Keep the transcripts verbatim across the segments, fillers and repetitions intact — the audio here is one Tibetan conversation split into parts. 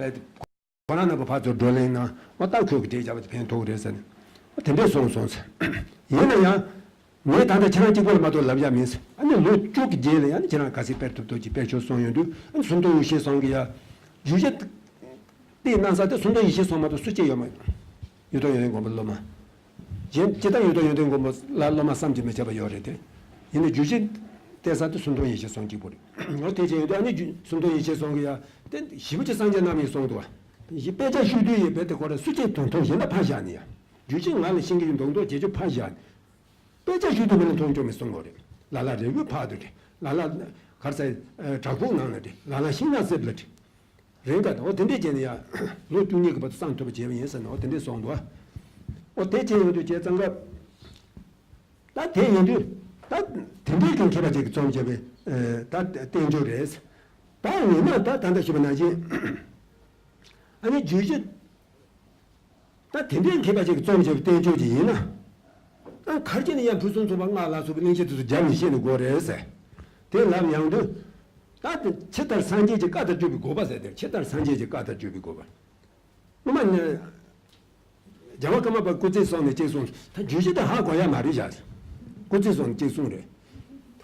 པས། ཁོ་རང་རྣམ་པ་ཕར་ཚུར་བགྲོ་གླེང་གནང་བ་ལྟར་ཁོས་ཀྱི་འགྲེལ་བརྒྱབ་པ་དེ་ཕན་ཐོགས་རེད་ཟེར་ནས་དེ་འདྲས་གསུངས་སོང་ཟེར། ཡིན་ན་ཡང་། ངས་ད་ལྟ་ཁྱེད་རང་གཅིག་པོ་ལ་མ་གཏོགས་ལབ་ཡ་མིན་ཟེར། ཨ་ནི་ལོ་བཅུ་གི་རྗེས་ལ་ཡང་ནི་ཁྱེད་རང་ག་ཚད་སྤེལ་ཐུབ་ཐུབ་ཀྱི་སྤེལ་ཆོག་གསུངས་ཡོང་དུས། ཨ་ནི་སུམ་མདོ་ཡེ་ཤེས་གསུང་གི་ཡ། བརྗོད་བྱ་དེ་གནང་ས་དེ་སུམ་མདོ་ཡེ་ཤེས་གསུང་མ་གཏོགས་སུ་སྐྱེས་ཡོད་མ་ཡོད། ཡུལ་སྟོང་ཡོན་ཏན་མགོན་པོ་སློབ་མ། གཞན་སྤྱིར་བཏང་ཡུལ་སྟོང་ཡོན་ཏན་མགོན་པོ་ལ་སློབ་མ་བསམ་གྱིས་མི་ཁྱབ་པ་ཡོད་རེད་དེ། ཡིན་ནའི་བརྗོད་བྱ་བལྟས་ས་དེ་སུམ་མདོ་ཡེ་ཤེས་གསུང་གཅིག་པོ་རེད། འོ་དེ་བྱས་ཡོད་དུས་ཨ་ནི་བརྗོད་སུམ་མདོ་ཡེ་ཤེས་གསུང་གི་ཡ། དེ་ཞེ་པོ་ཅིག་སངས་རྒྱས་རྣམ་གཉིས་གསུངས་འདུག་བ། དཔེ་ཆ་ཞུ་དུས་ཡི་བེད་དེ་ཁོ་ར་སུ་སྐྱེས་དོན་མཐོང་གཞན་དག་ཕར་བཞག་ནས་ཡ། རྒྱུ་ཅན་ང་ལ་ཤེས་ཀྱི་ཡོད་མདོག་མདོག་བྱེད་ཆོག་ཕར་བཞག་ནས། དཔེ་ཆ་ཞུ་དུས་མི་ལ་མཐོང་ཆོག་མི་གསུང་གོ་རེད། ལ་ལ་རེ་བའི་ཕག་ཏུ་རེད། ལ་ལ་གར་ས་བྲག་ཕུག་ནང་ལ་རེད། ལ་ལ་ཤིང་ནགས་གསེབ་ལ་རེད། རེད་འགའ་འོ་དེ་འདྲས་བྱས་ནས་ཡ། ལོ་བཅུ་གཉིས་ཀྱི་བར་དུ་གསང་ཐུབ་པ་བྱས་པ་ཡིན་ཟེར་ནས་འོ་དེ་འདྲས་གསུངས་འདུག་བ། འོ་དེ་བྱས་ཡོང་དུས་བྱས་ཙང་ཀ། ད་དེ་ཡིན་དུས། ད་དེ་འདྲའི་གི་མཁས་པ་ཅིག་གིས་རྩོམ་བྱས་པའི་ད་བསྟན་བཅོས་རེད། ད་ངོ་མ་ད་ད་ལྟ་ཞུས་པ་ནང་བཞིན། ཨ་ནི་བརྗོད་བྱ། ད་དེ་འདྲའི་མཁས་པ་ཅིག་གིས་རྩོམ་བྱས་པའི་བསྟན་བཅོས་ཅིག་ཡིན་ན། ཨ་ག་རེ་བྱས་ནས་ཡང་ཕུན་སུམ་ཚོགས་པ་སྔགས་ལ་སོགས་པའི་གླེང་བྱ་དེ་ཚོ་རྒྱབ་ནས་བཤད་ནས་དགོས་རེད་ཟེར། དེ་ལབ་ཡོང་དུས། ད་ཇི་ལྟར་སངས་རྒྱས་ཀྱི་བཀའ་ལྟར་སྤྱོད་པའི་དགོས་པ་ཟེར་དེར་ཇི་ལྟར་སངས་རྒྱས་ཀྱི་བཀའ་ལྟར་སྤྱོད་པའི་དགོས་པ། སྔོན་མ་ནས། རྒྱལ་བ་ཀརྨ་པ་སྐུ་ཚེ་སྲོག་ནས་གཅིག་གསུངས། ད་བརྗོད་བྱ་དེ་ཧ་གོ་ཡ་མ་རེད་བཞག་སྐུ་ཚེ་སྲོག་ནས་གཅིག་གསུངས་རེད།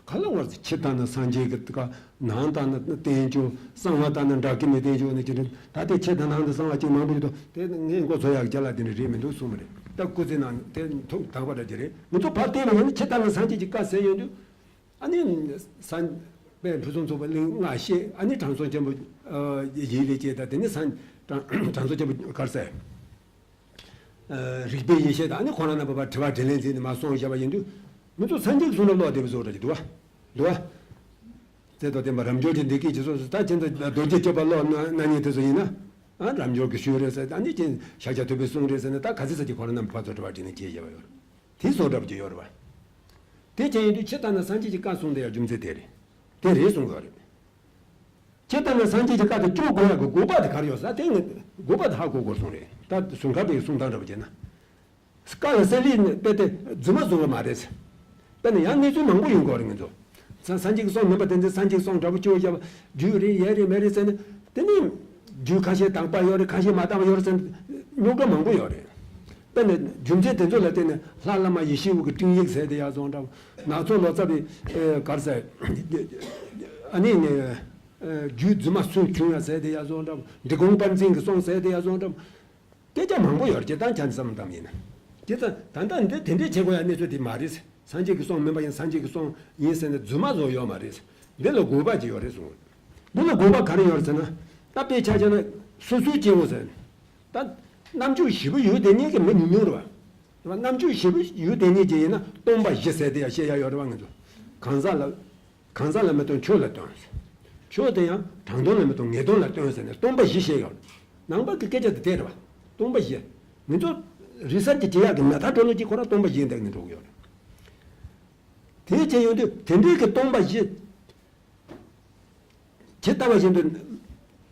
ག་ལ་བར་ཕྱི་ལྟ་ན་སངས་རྒྱས་ཀྱི་བཀའ། ནང་ལྟ་ན་བསྟན་བཅོས། གསང་བ་ལྟ་ན་འདྲ་གི་མེད་བསྟན་བཅོས་ནི་ཅི་རེད། ད་དེ་ཕྱི་དང་ནང་དུ་གསང་བ་གཅིག་མང་པོ་ཡོད་དོ། དེ་ངས་མགོ་ཚོས་ཡག་ཅ་ལག་དེ་འདྲ་རེད་མི་འདུག་གསུངས་པ་རེད། ད་སྐུ་ཚེ་ནང་དེ་ཐུགས་དག་པ་འདྲ་ཅི་རེད། ང་ཚོ་ཕར་བལྟས་པ་ཡིན་ན་ཕྱི་ལྟ་ན་སངས་རྒྱས་ཀྱི་བཀའ་ཟེར་ཡོང་དུས། ཨ་ནི། སངས། དཔལ་ཕུན་སུམ་ཚོགས་པའི་གླིང་ལྔ་བཤད། ཨ་ནི་དྲང་སྲོང་ཆེན་པོ། ཨ་ཡིད་ལས་སྐྱེས་དང་དེ་ནི་སངས། དྲང་དྲང་སྲོང་ཆེན་པོ་གར་ཟེར། ཨ་རིག་པའི་ཡེ་ཤེས་དང་ཨ་ནི་ཁོ་རང་རྣམ་པ་བ་དྲི་བ་དྲིས་ལན་མཛད་ནས་མར་གསུངས་བཞག་པ་ཡིན་དུས། མི་ཚོ་སངས་རྒྱས་ཀྱི་གསུང་རབ་ཀློག་བདེ་པོ་བཟོ་འདྲ་ཅིག་འདུག་བ། འདུག་བ། རྩལ་དང་ལྡན་པ་རབ་འབྱོར་གྱི་བདེ་སྐྱིད་ཀྱི་སོགས་སུ་ད་ཁྱེད་ཚོ་རྡོ་རྗེ་སྤྱོད་པ་ཀློག་གནང་མཁན་དེ་ཚོ་ཡིན་ན། ཨ་རབ་འབྱོར་གྱི་ཞུས་རེད་ཟེར། ཨ་ནི་ཅིག་ཤཱཀྱ་ཐུབ་པའི་གསུང་རེད་ཟེར་ནས་ད་ག་ཚོད་ཙམ་ཅིག་ཁོ་རང་རྣམ་པ་ཕར་ཚུར་དྲི་བ་དྲིས་ལན་བྱས་བཞག་པ་ཡོད་རེད། དེ་བཟོ་འདྲ་པོ་ཅིག་ཡོད་རེད་བ། དེ་བྱས་ཡོང་དུས་ཕྱི་ལྟ་ན་སངས་རྒྱས་ཀྱི་བཀའ་གསུངས་དེ་ཡང་རྒྱུ་མཚན་དེ་རེད། དེ་རེད་གསུངས་ཡོད་རེད། ཕྱི་ལྟ་ན་སངས་རྒྱས་ཀྱི་བཀའ་དེ་སྤྱོད་དགོས་ཡག་གི་དགོས་པ་དེ་ག་རེ་ཡོད་ཟེར་དེ་ངས་དགོས་པ་དེ་ཧ་གོ་དགོས་གསུངས་རེད། ད་ཟུར་མཁར་པའི་གསུང་སྟངས་འདྲ་པོ་བྱས་ན། བཀའ་ལ་གསེར་ལས་དཔེ་དེ་རྫུན་མ་བཟོ་བ་མ་རེད། དཔེར་ན་ཡང་གནས་ཚུལ་མང་པོ་ཡོང་གི་ཡོད་རེད་ང་ཚོ། ས་སངས་རྒྱས་ཀྱི་གསུང་མིན་པ་དེ་ཚོ་སངས་རྒྱས་ཀྱི་གསུང་འདྲ་པོ་སྐྱོ་བོ་བྱས་པ་རྒྱུ་རེད་ཡས་རེད་མེད་རེད་ཟེར་ནས་དེ་ནི། རྒྱུ་ཁ་ཤས་དག་པ་ཡོད་རེད། ཁ་ཤས་མ་དག་པ་ཡོད་རེད་ཟེར་ནས་རྙོག་དྲ་མང་པོ་ཡོད་རེད། དཔེར་ན་རྒྱུ་མཚན་དེ་ཚོ་ལ་བརྟེན་ནས་ལྷ་བླ་མ་ཡེ་ཤེས་དབང་གི་སྤྲིང་ཡིག་ཟེར་དེ་ཡག་བཟོ་འདྲ་པོ། ནག་ཚོ་ལོ་ཙཱ་བའི་ཨེ་གར་ཟེར། ཨ་ནི་ནས་ཨེ་རྒྱུད་རྫུན་མ་སུན་ཕྱུང་ཡ་ཟེར་དེ་ཡག་བཟོ་འདྲ་པོ། འབྲི་གུང་པཎ་ཆེན་གྱི་གསུང་ཟེར་དེ་ཡག་བཟོ་འདྲ་པོ། སྐད་ཆ་མང་པོ་ཡོད་རེད། ཁྱེད་རང་ཆ་ཚང་བསམ་བློ་བཏང་ཡིན་ན། དེ་ད་ད་ལྟ་འདི་དེ་འདྲས་བྱེད་དགོས་ཡ་གནས་ཚུལ་དེ་མ་རེད། སངས་རྒྱས་ཀྱི་གསུང་མིན་པ་ཡིན་སངས་རྒྱས་ཀྱི་གསུང་ཡིན་ཟེར་ནས་རྫུན་མ་བཟོ་ཡོད་མ་རེད། འདི་ལ་དགོས་པ་ཅིག་ཡོད་རེད་གསུངས། འདི་ལ་དགོས་པ་ག་རེ་ཡོད་རེད་ཟེར་ན། ད་དཔེ་ཆ་བཞག་ན་སོ་སོའི་སྐྱེ་བོ་ཟེར། ད་རྣམ་དཔྱོད་ཞེ་པོ་ཡོད་དེ་ཉིད་ཀྱི་མི་ཉུང་ཉུང་རེད་བ། རྣམ་དཔྱོད་ཞེ་པོ་ཡོད་དེ་ཉིད་ཀྱི་ཡིན་ན་སྟོང་པ་བཞི་ཟེར་དེ་ཡང་བཤད་ཡ་ཡོད་རེད་བ། ང་ཚོ་གང་ཟག་ལ། གང་ཟག་ལ་མི་སྟོན་ཆོས་ལ་སྟོན། ཆོས་དེ་ཡང་དྲང་དོན་ལ་མི་སྟོན་ངེས་དོན་ལ་སྟོན་ཟེར་ནས་སྟོང་པ་བཞི་བཤད་ཡོད། ནང་པ་གི་སྐད་ཆ་དེ་དེ་རེད་བ། སྟོང་པ་བཞི། ང་ཚོ་རི་གསར་གྱི་བྱེད་ཡག་གི་མེ་ཐག་འགྲོ་ལུགས་ཀྱི་ཁོ་རང་སྟོང་པ་བཞི་འདེགས་ནས་འགྲོ་གི་ཡོད་རེད། དེ་བྱས་ཡོང་དུས་དེ་འདྲའི་གི་སྟོང་པ་བཞི། ཇི་ལྟ་བ་བཞིན་དུ་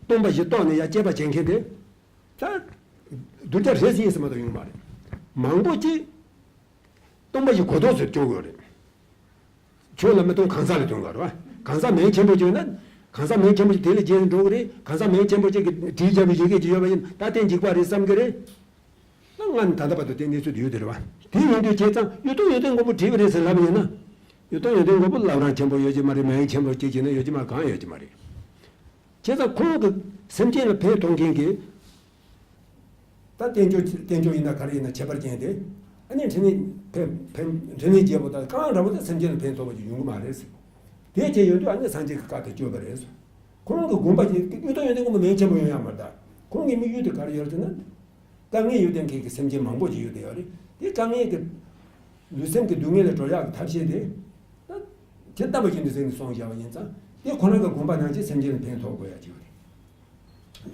སྟོང་པ་བཞི་རྟོགས་ནས་ཡང་དཔྱད་པ་བྱེད་མཁན་དེ། ད་གདུལ་བྱ་རེ་ཟིན་ཟིན་མ་གཏོགས་ཡོང་མ་རེད། མང་པོ་ཅིག་སྟོང་པ་བཞི་གོ་ལྡོག་ཟེར་སྐྱོ་གི་ཡོད་རེད། ཆོས་ལ་མི་སྟོན་གང་ཟག་ལ་སྟོན་གི་རེད་བ། གང་ཟག་མིང་ཆེན་པོ་ཅིག་ཡོད་ན། གང་ཟག་མིང་ཆེན་པོ་ཅིག་དེ་ལས་རྒྱས་ནས་འགྲོ་གི་རེད། གང་ཟག་མིང་ཆེན་པོ་ཅིག་གིས་བྲིས་བཞག་པའི་ཡི་གེ་ཅིག་ཡོད་པ་ཡིན་ད་དེ་འཇིགས་པ་རེད་བསམ་གི་རེད། ད་ང་ནི་ད་ལྟ་བར་དུ་དེ་གནས་ཚུལ་དེ་ཡོད་དེ་རེད་བ། དེ་ཡིན་དུས་བྱས་ཙང་ཡུལ་སྟོང་ཡོན་ཏན་མགོན་པོ་བྲིས་པ་རེད་ཟེར་ལབ་ཡོད་ན། ཡུལ་སྟོང་ཡོན་ཏན་མགོན་པོ་བླ་བྲང་ཆེན་པོ་ཡོད་ཀྱི་མ་རེད། མིང་ཆེན་པོ་གཅིག་བྱས་ན་ཡོད་ཀྱི་མ་རེད། གང་ཡོད་ཀྱི་མ་རེད། བྱས་ཙང་ཁོང་གི་སེམས་ཅན་ལ་ཕན་ཐོགས་མཁན་གྱི། ད་བསྟན་བཅོས་བསྟན་བཅོས་ཡིན་ན་ག་རེ་ཡིན་ན་ཁྱད་པར་ཅན་དེ། ཨ་ནི་འཕྲིན་ལས་ཕན་ཕན་འཕྲིན་ལས་རྒྱས་པོ་དང་གང་འདྲ་པོ་དེ་སེམས་ཅན་ལ་ཕན་ཐོགས་པ་ཅིག་ཡོང་གི་མ་རེད། དེ་བྱས་ཡོང་དུས་ཨ་ནི་སངས་རྒྱས་ཀྱི་བཀའ་དེ་སྤྱོད་པ་རེད། ཁོང་གི་དགོངས་པ་ཅིག་ཡུལ་སྟོང་ཡོན་ཏན་མགོན་པོ་མིང་ཆེན་པོ་ཡོང་ཡ་མ་རེད་ད། ཁོང་གི་དམིགས་ཡུལ་དེ་ག་རེ་ཡོད་རེད་ཟེར་ན། དཀའ་ངལ་ཡོད་བསྡད་མཁན་གྱི་སེམས་ཅན་མང་པོ་ཅིག་ཡོད་བསྡད་ཡོད་རེད། དེ་དཀའ་ངལ་གྱི་ལུས་སེམས་ཀྱི་སྡུག་བསྔལ་ལས་སྒྲོལ་ཡག་གི་ཐབས་ཤེས་དེ། ད་ཇི་ལྟ་བ་བཞིན་དུ་གཟིགས་ནས་གསུངས་བཞག་པ་ཡིན་ཙང་དེ་ཁོ་རང་གི་དགོངས་པ་ནང་བཞིན་སེམས་ཅན་ལ་ཕན་ཐོགས་དགོས་ཡ་ཅིག་ཡོད་རེད།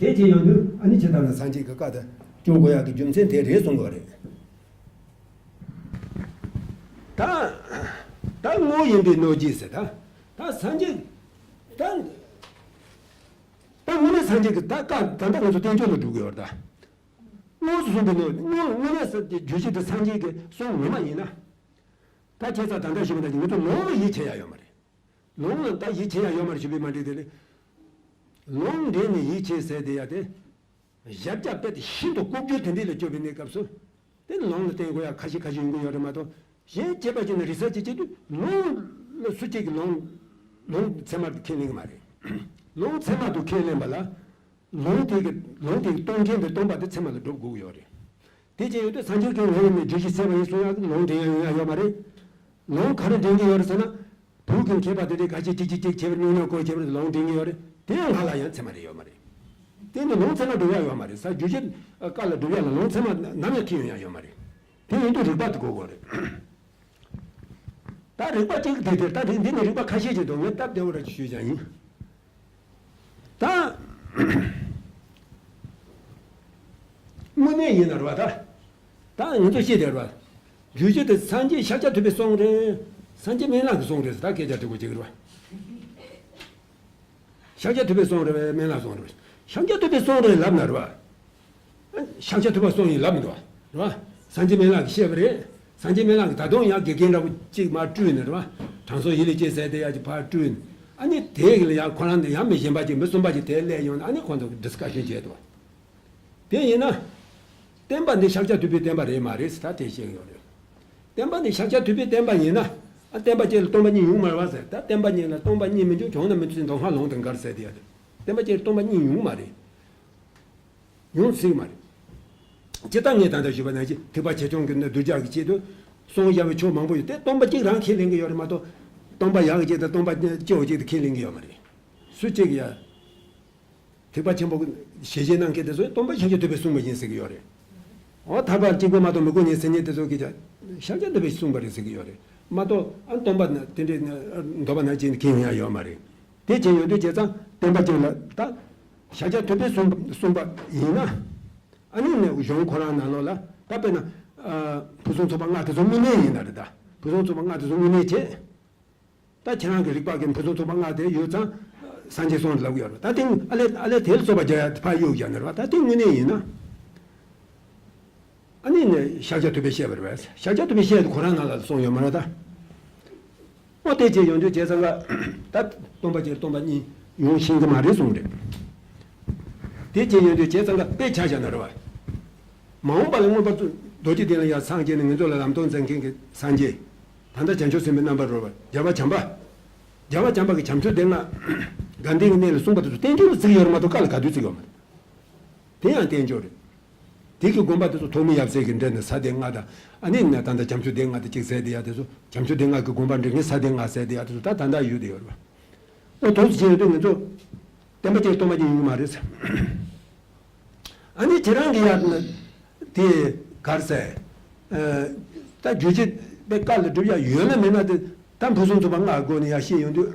དེ་བྱས་ཡོང་དུས་ཨ་ནི་ཇི་ལྟར་ན་སངས་རྒྱས་ཀྱི་བཀའ་དེ་སྐྱོང་དགོས་ཡག་གི་རྒྱུ་མཚན་དེ་རེད་གསུང་དགོས་རེད། ད་ད་དངོས་ཡིན་པའི་གནོད་བྱེད་ཟེར་ད། ད་སངས་རྒྱས་ད་ད་དངོས་གནས་སངས་རྒྱས་ཀྱི་ད་བཀའ་ད་ལྟ་ང་ཚོ་བསྟན་བཅོས་ལ་འགྲོ་གི་ཡོད་རེད་ད། དངོས་སུ་གསུངས་པའི་ནང་དངོས་དངོས་གནས་སུ་རྒྱུད་བཞི་དེ་སངས་རྒྱས་ཀྱི་གསུང་ངོ་མ་ཡིན་ན། ད་ཁྱེད་ཚོ་ད་ལྟ་ཞུས་པ་ནང་བཞིན་ང་ཚོ་ལུང་ལ་ཡིད་ཆེས་ཡ་ཡོད་མ་རེད། ལུང་ལ་ད་ཡིད་ཆེས་ཡ་ཡོད་མ་རེད་ཞུས་པའི་མ་འགྲིག་དེ་ལས། ལུང་འདྲེན་ནས་ཡིད་ཆེས་ཟེར་དེ་ཡ་དེ། ཞབས་བཀྱག་རྦད་དེ་ཤིན་ཏུ་ལྐོག་གྱུར་དེ་འདྲ་ལ་སྐྱོར་བའི་གནས་སྐབས་སུ། དེ་ནི་ལུང་ལ་བརྟེན་དགོས་ཡ་ཁ་ཤས་ཁ་ཤས་ཡོང་གི་ཡོད་རེད་མ་གཏོགས། གཞན་བྱས་པ་ཅིག་ནི་རིག་གསར་གྱི་བྱེད་དུས་ལུང་ལ་སུ་གཅིག་གིས་ལུང་ལུང་ཚད་མ་དུ་ཁས་ལེན་གྱི་མ་རེད། ལུང་ཚད་མ་དུ་ཁས་ལེན་པ་ལ། ལུང་དེ་གི་ལུང་དེ་གི་སྟོན་མཁན་དེ་སྟོན་པ་དེ་ཚད་མ་ལ་སྒྲུབ་དགོས་ཀྱི་ཡོད་རེད། དེ་བྱས་ཡོད་དུས་སངས་རྒྱས་ཀྱིས་ང་ཡིས་ནི་བརྗོད་གཞི་ཚད་མ་ཡིན་གསུང་ཡ་ལུང་འདྲེན་ཡ་ཡོང་ཡ་ཡོད་མ་རེད། ལུང་ག་རེ་འདྲེན་གྱི་ཡོད་རེད་ཟེར་ན། བོད་ཀྱི་མཁས་པ་དེ་འདྲས་ཁ་ཤས་གཅིག་གཅིག་གཅིག་བྱས་པར་སྙོག་སྙོག་བཀོད་བྱས་པར་ལུང་འདྲེན་གྱི་ཡོད་རེད། དེ་ཡང་ང་ལ་ཡང་ཚད་མ་རེ་ཡོད་མ་རེད། དེ་ནི་ལུང་ཚད་མ་སྒྲུབ་ཡ་ཡོད་མ་རེད། ས་རྒྱུད་ཀྱི་བཀའ་ལ་སྒྲུབ་ཡ་ལ་ལུང་ཚད་མ་ནམ་ཡང་ཁྱེར་ཡོང་ཡ་ཡོད་མ་རེད། དེ་ཡིན་དུས་རིགས་པ་དེ་དགོས་དགོས་རེད། ད་རིགས་པ་གཅིག་དེ་དེར་ད་རིགས་འདི་ནི་རིགས་པ་ཁ་ཤས་ཅིག་འདུག་ངས་སྟབས་བདེ་བོ་ར་ཅིག་ཞུས་ཀྱང་ཡིན། ད་དངོས་གནས་ཡིན་ན་རེད་བ། ད་ད་ང་ཚོ་ཤེས་དེ་རེད་བ། རྒྱུད་སྤྱི་དེ་སངས་རྒྱས་ཤཱཀྱ་ཐུབ་པའི་གསུང་རེད། སངས་རྒྱས་སྨན་བླ་གི་གསུང་རེད་ཟེར། ད་སྐད་ཆ་དྲི་དགོས་ཅིག་རེད་བ། ཤཱཀྱ་ཐུབ་པའི་གསུང་རེད་པས་སྨན་བླ་གསུང་རེད་པས། ཤཱཀྱ་ཐུབ་པའི་གསུང་རེད་ལབ་ན་རེད་བ། ཤཱཀྱ་ཐུབ་པ་གསུང་ཡིན་ལབ་མི་འདུག་བ། རེད་བ། སངས་རྒྱས་སྨན་བླ་གིས་བཤད་པ་རེད། སངས་རྒྱས་སྨན་བླ་གིས་ད་དུང་ཡང་དགེ་རྒན་འདྲ་པོ་གཅིག་མར་སྤྲུལ་ནས་རེད་བ། དྲང་སྲོང་ཡིད་ལ་སྐྱེས་ཟེར་དེ་ཡ་གཅིག་ཕར་སྤྲུལ་ནས། ཨ་ནི་དེ་གི་ལ་ཡང་ཁོ་རང་དང་ཡང་མི་གཞན་པ་ཅིག་མི་གསུམ་པ་ཅིག་དེ་སླེབས་ཡོང་ནས་ཨ་ནི་ཁོང་ཚོ་གིས་ཌིས་ཀ་ཤན་བྱས་འདུག་བ། དེ་ཡིན་ན། བསྟན་པ་འདི་ཤཱཀྱ་ཐུབ་པའི་བསྟན་པ་རེད་མ་རེད་ཟེར་ད་དེ་བཤད་ཀྱི་ཡོད་རེད། བསྟན་པ་འདི་ཤཱཀྱ་ཐུབ་པའི་བསྟན་པ་ཡིན་ན། ཨ་བསྟན་པ་གཅིག་ལ་སྟོང་པ་ཉིད་ཡོང་མ་རེད་བ་ཟེར། ད་བསྟན་པ་གཉིས་ལ་སྟོང་པ་གཉིས་མི་འཇུག་བྱུང་ན་མི་ཚུལ་མདོ་སྔགས་ལུང་དང་འགལ་ཟེར་དེ་ཡ་དེ། བསྟན་པ་གཅིག་ལ་སྟོང་པ་གཉིས་ཡོང་མ་རེད། ཡོང་སྲིད་མ་རེད། ཇི་ལྟར་ངས་ད་ལྟ་ཞུས་པ་ནང་བཞིན་ཐེག་པ་ཆེ་ཆུང་གི་གདུལ་བྱ་གི་ཆེད་དུ་གསུང་བཞག་པའི་ཕྱོགས་མང་པོ་ཡོད་དེ། སྟོང་པ་གཅིག་རང་ཁས་ལེན་གྱི་ཡོད་རེད་མ་གཏོགས། སྟོང་པ་ཡག་གི་གཅིག་དང་སྟོང་པ་སྐྱོ་བ་གཅིག་དེ་ཁས་ལེན་གྱི་ཡོད་མ་རེད། སུ་གཅིག་ཡ། ཐེག་པ་ཆེན་པོ་གི་ཞལ་བཞེས་གནང་མཁན་དེ་ཚོས་སྟོང་པ་ཤཱཀྱ་ཐུབ་པས་གསུངས་པ་ཡིན་ཟེར་གྱི་ཡོད་རེད། འོ་ཐར་པ་གཅིག་པོ་མ་གཏོགས་མི་དགོས་ཉན་ཟེར་མཁན་དེ་ཚོ་གིས་ཀྱང་ཤཱཀྱ་ཐུབ་པས་གསུངས་པ་རེད་ཟེར་གྱི་ཡོད་རེད་མ་གཏོགས། ཨ་སྟོང་པ་ན་དེ་འདྲའི་ན་འདོད་པ་ནང་བཞིན་ཁས་ཡོང་ཡ་ཡོད་མ་རེད། དེ་བྱས་ཡོང་དུས་བྱས་ཙང་བསྟན་པ་གཅིག་ལ་ད་ཤཱཀྱ་ཐུབ་པས་གསུངས་གསུངས་པ་ཡིན་ན། ཨ་ནི་ནས་གཞུང་ཁོ་རང་ནང་ལོགས་ལ་ད་དཔེར་ན་ཨ་ཕུན་སུམ་ཚོགས་པ་ལྔ་དེ་ཚོ་དངོས་གནས་ཡིན་ན་རེད། ད་ཕུན་སུམ་ཚོགས་པ་ལྔ་དེ་ཚོ་དངོས་གནས་བྱས། ད་ཁྱེད་རང་གི་རིགས་པ་གི་ཕུན་སུམ་ཚོགས་པ་ལྔ་དེ་ཡོད་ཙང་སངས་རྒྱས་གསུངས་ལབ་ཀྱི་ཡོད་རེད། ད་དེ་ཨ་ལས་ཨ་ལས་དེ་ལ་སོགས་པ་རྒྱག་ཡ་ཕར་གཡུག་བཞག་ནས་རེད་བ། ད་དེ་དངོས་གནས་ཡིན་ན། ཨ་ནི་ནས་ཤཱཀྱ་ཐུབ་པས་བཤད་པ་རེད་བས། ཤཱཀྱ་ཐུབ་པས་བཤད་དེ་ཁོ་རང་ནང་ལ་གསུངས་ཡོད་མ་རེད་ད། ཨོ་དེ་བྱས་ཡོང་དུས་བྱས་ཙང་ཀ་ད་སྟོང་པ་གཅིག་སྟོང་པ་གཉིས་ཡོང་ཤེས་ཀྱི་མ་རེད་གསུངས་རེད། དེ་བྱས་ཡོང་དུས་བྱས་ཙང་ཀ་དཔེ་ཆ་བཞག་ན་རེད་བ། མ་འོངས་པ་ལ་མངོན་པར་རྫོགས་རྡོ་རྗེ་གདན་ལ་ཡར་སངས་རྒྱས་ནས་ང་ཚོ་ལ་ལམ་སྟོན་མཛད་མཁན་གྱི་སངས་རྒྱས། ད་ལྟ་བྱང་ཆུབ་སེམས་དཔའི་རྣམ་པར་རོལ་པ་རྒྱལ་བ་བྱམས་པ། རྒྱལ་བ་བྱམས་པ་གིས་བྱང་ཆུབ་སྡེ་ལྔ་དགའ་ལྡན་གྱི་གནས་ལ་གསུངས་པ་དེ་ཚོ་བསྟན་འགྱུར་ལ་བརྩི་གི་ཡོད་རེད་མ་གཏོགས་བཀའ་ལ་ག་དུས་བརྩི་གི་ཡོད་མ་རེད། དེ་ཡང་བསྟན་འགྱུར་རེད། དེ་གི་དགོངས་པ་དེ་ཚོ་ཐོགས་མེད་ཡབ་སྲས་ཀྱི་འགྲེལ་ནས་ས་སྡེ་ལྔ་དང་ཨ་ནི་ན་ད་ལྟ་བྱང་ཆུབ་སྡེ་ལྔ་དེ་གཅིག་ཟེར་དེ་ཡ་དེ་ཚོ་བྱང་ཆུབ་སྡེ་ལྔ་གི་དགོངས་པ་འགྲེལ་མཁན་ས་སྡེ་ལྔ་ཟེར་དེ་ཡ་དེ་ཚོ་ད་ད་ལྟ་ཡོད་དེ་ཡོད་རེད་བ། ཨོ་དོགས་སུ་བྱས་ཡོད་དུས་ང་ཚོ་བསྟན་པ་གཅིག་སྟོང་པ་གཉིས་ཡོང་མ་རེད་ཟེར། ཨ་ནི་ཁྱེད་རང་གི་ཡ་དེ་གར་ཟེར། ད་རྒྱུད་སྤྱི་པའི་བཀའ་ལ་སྒྲུབ་ཡ་ཡོད་ན་མེད་ན་དེ་ད་ཕུན་སུམ་ཚོགས་པ་ལྔ་སྒོ་ནས་ཡ་བཤད་ཡོང་དུས།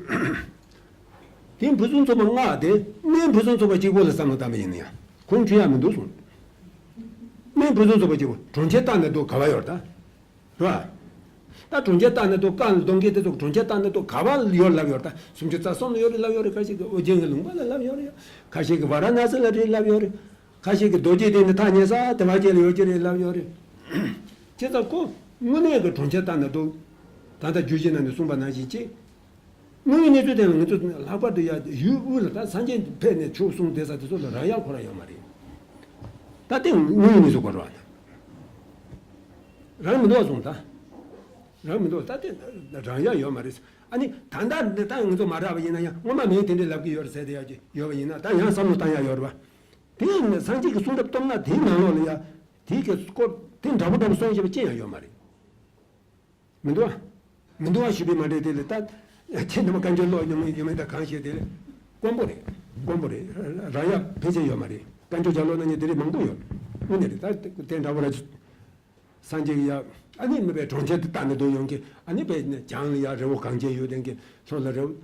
དེ་ཕུན་སུམ་ཚོགས་པ་ལྔ་དེ་སྨན་ཕུན་སུམ་ཚོགས་པ་གཅིག་པོ་ལ་བསམ་བློ་བཏང་པ་ཡིན་ན་ཡང་ཁུངས་འཁྱོལ་ཡ་མི་འདུག་གསུངས། སྨན་ཕུན་སུམ་ཚོགས་པ་གཅིག་པོ་གྲོང་ཁྱེར་བཏང་ན་འདུག་ག་བ་ཡོད་ད། རེད་བ། ད་གྲོང་ཁྱེར་བཏང་ན་འདུག་བཀའ་ལ་གཏོང་མཁན་དེ་ཚོ་གྲོང་ཁྱེར་བཏང་ན་འདུག་ག་བ་ཡོད་ལབ་ཡོད་ད། སུམ་ཅུ་རྩ་གསུམ་ལ་ཡོད་རེད་ལབ་ཡོད་རེད། ཁ་ཤས་ཀྱིས་ཨོ་རྒྱན་གྱི་ལུང་པ་ལ་ལབ་ཡོད་རེད། ཁ་ཤས་ཀྱིས་ཝཱ་ར་ཎ་སི་ལ་རེད་ལབ་ཡོད་རེད། ཁ་ཤས་ཀྱིས་རྡོ་རྗེ་གདན་ནི་ཐག་ཉེ་ས་དེ་བ་ཅན་ལ་ཡོད་ཀྱི་རེད་ལབ་ཡོད་རེད། བྱས་ཙང་ཁོ་དངོས་གནས་ཀྱི་གྲོང་ཁྱེར་བཏང་ན་འདུག་ད་ལྟ་རྒྱུད་བཞི་ནང་ནས་གསུངས་པ་ནང་བཞིན་ཅིག་དངོས་ཡོད་གནས་ཚུལ་དེ་ལ་ང་ཚོ་ལྷག་པར་དུ་ཡ་ཡུལ་དབུས་ལ་ད་སངས་རྒྱས་ཕེབས་ནས་ཆོས་གསུངས་བསྡད་ས་དེ་ཚོ་ལ་རང་ཡ་ཁོ་རང་ཡོད་མ་རེད། ད་དེ་དངོས་ཡོད་གནས་ཚུལ་གོ་ར་བ་ད། རང་མི་འདུག་གསུངས་ད། རང་མི་འདུག་ད་དེ་རང་ཡ་ཡོད་མ་རེད། ཨ་ནི་ད་ལྟ་འདི་ད་ང་ཚོ་མ་རག་པ་ཡིན་ན་ཡང་སྔོན་མ་མིས་དེ་འདྲས་ལབ་ཀྱི་ཡོད་རེད་ཟེར་དེ་ཡ་ཡོད་པ་ཡིན་ན་ད་ཡང་བསམ་བློ་བཏང་ཡ་ཡོད་རེད་བ། དེ་ཡང་ནི་སངས་རྒྱས་ཀྱི་གསུང་རབ་སྟོབས་ན་དེའི་ནང་ལོགས་ལ་ཡ་དེའི་གི་སྐོར་དེ་འདྲ་པོ་འདྲ་པོ་གསུངས་བཞག་པ་ཅི་ཡང་ཡོད་མ་རེད། མི་འདུག་བ། མི་འདུག་བ་ཞུས་པའི་མ་འདྲེས་དེ་ལ་ད། ཁྱེད་རྣམ་པ་བཀའ་འགྱུར་ཀློག་ཡོང་མིན་ཡོང་མིན་ད་གང་ཤེས་དེ་ལ། དཀོན་པོ་རེད། དཀོན་པོ་རེད། རང་ཡ་ཕལ་ཆེར་ཡོད་མ་རེད། བཀའ་འགྱུར་ལྗགས་ཀློག་གནང་མཁན་དེ་རིགས་མང་པོ་ཡོད། དངོས་གནས་རེད། ད་དེ་འདྲ་པོ་ར། སངས་རྒྱས་ཀྱི་ཡ། ཨ་ནི་མི་པའི་གྲོང་ཁྱེར་དུ་བཏང་ནས་སྡོད་ཡོང་གི། ཨ་ནི་པའི་ནི་བྱང་ལ་ཡ་རི་བོ་གངས་ཅན་ཡོད་དེ་གི། ལྷོ་ལ་རི་བོ།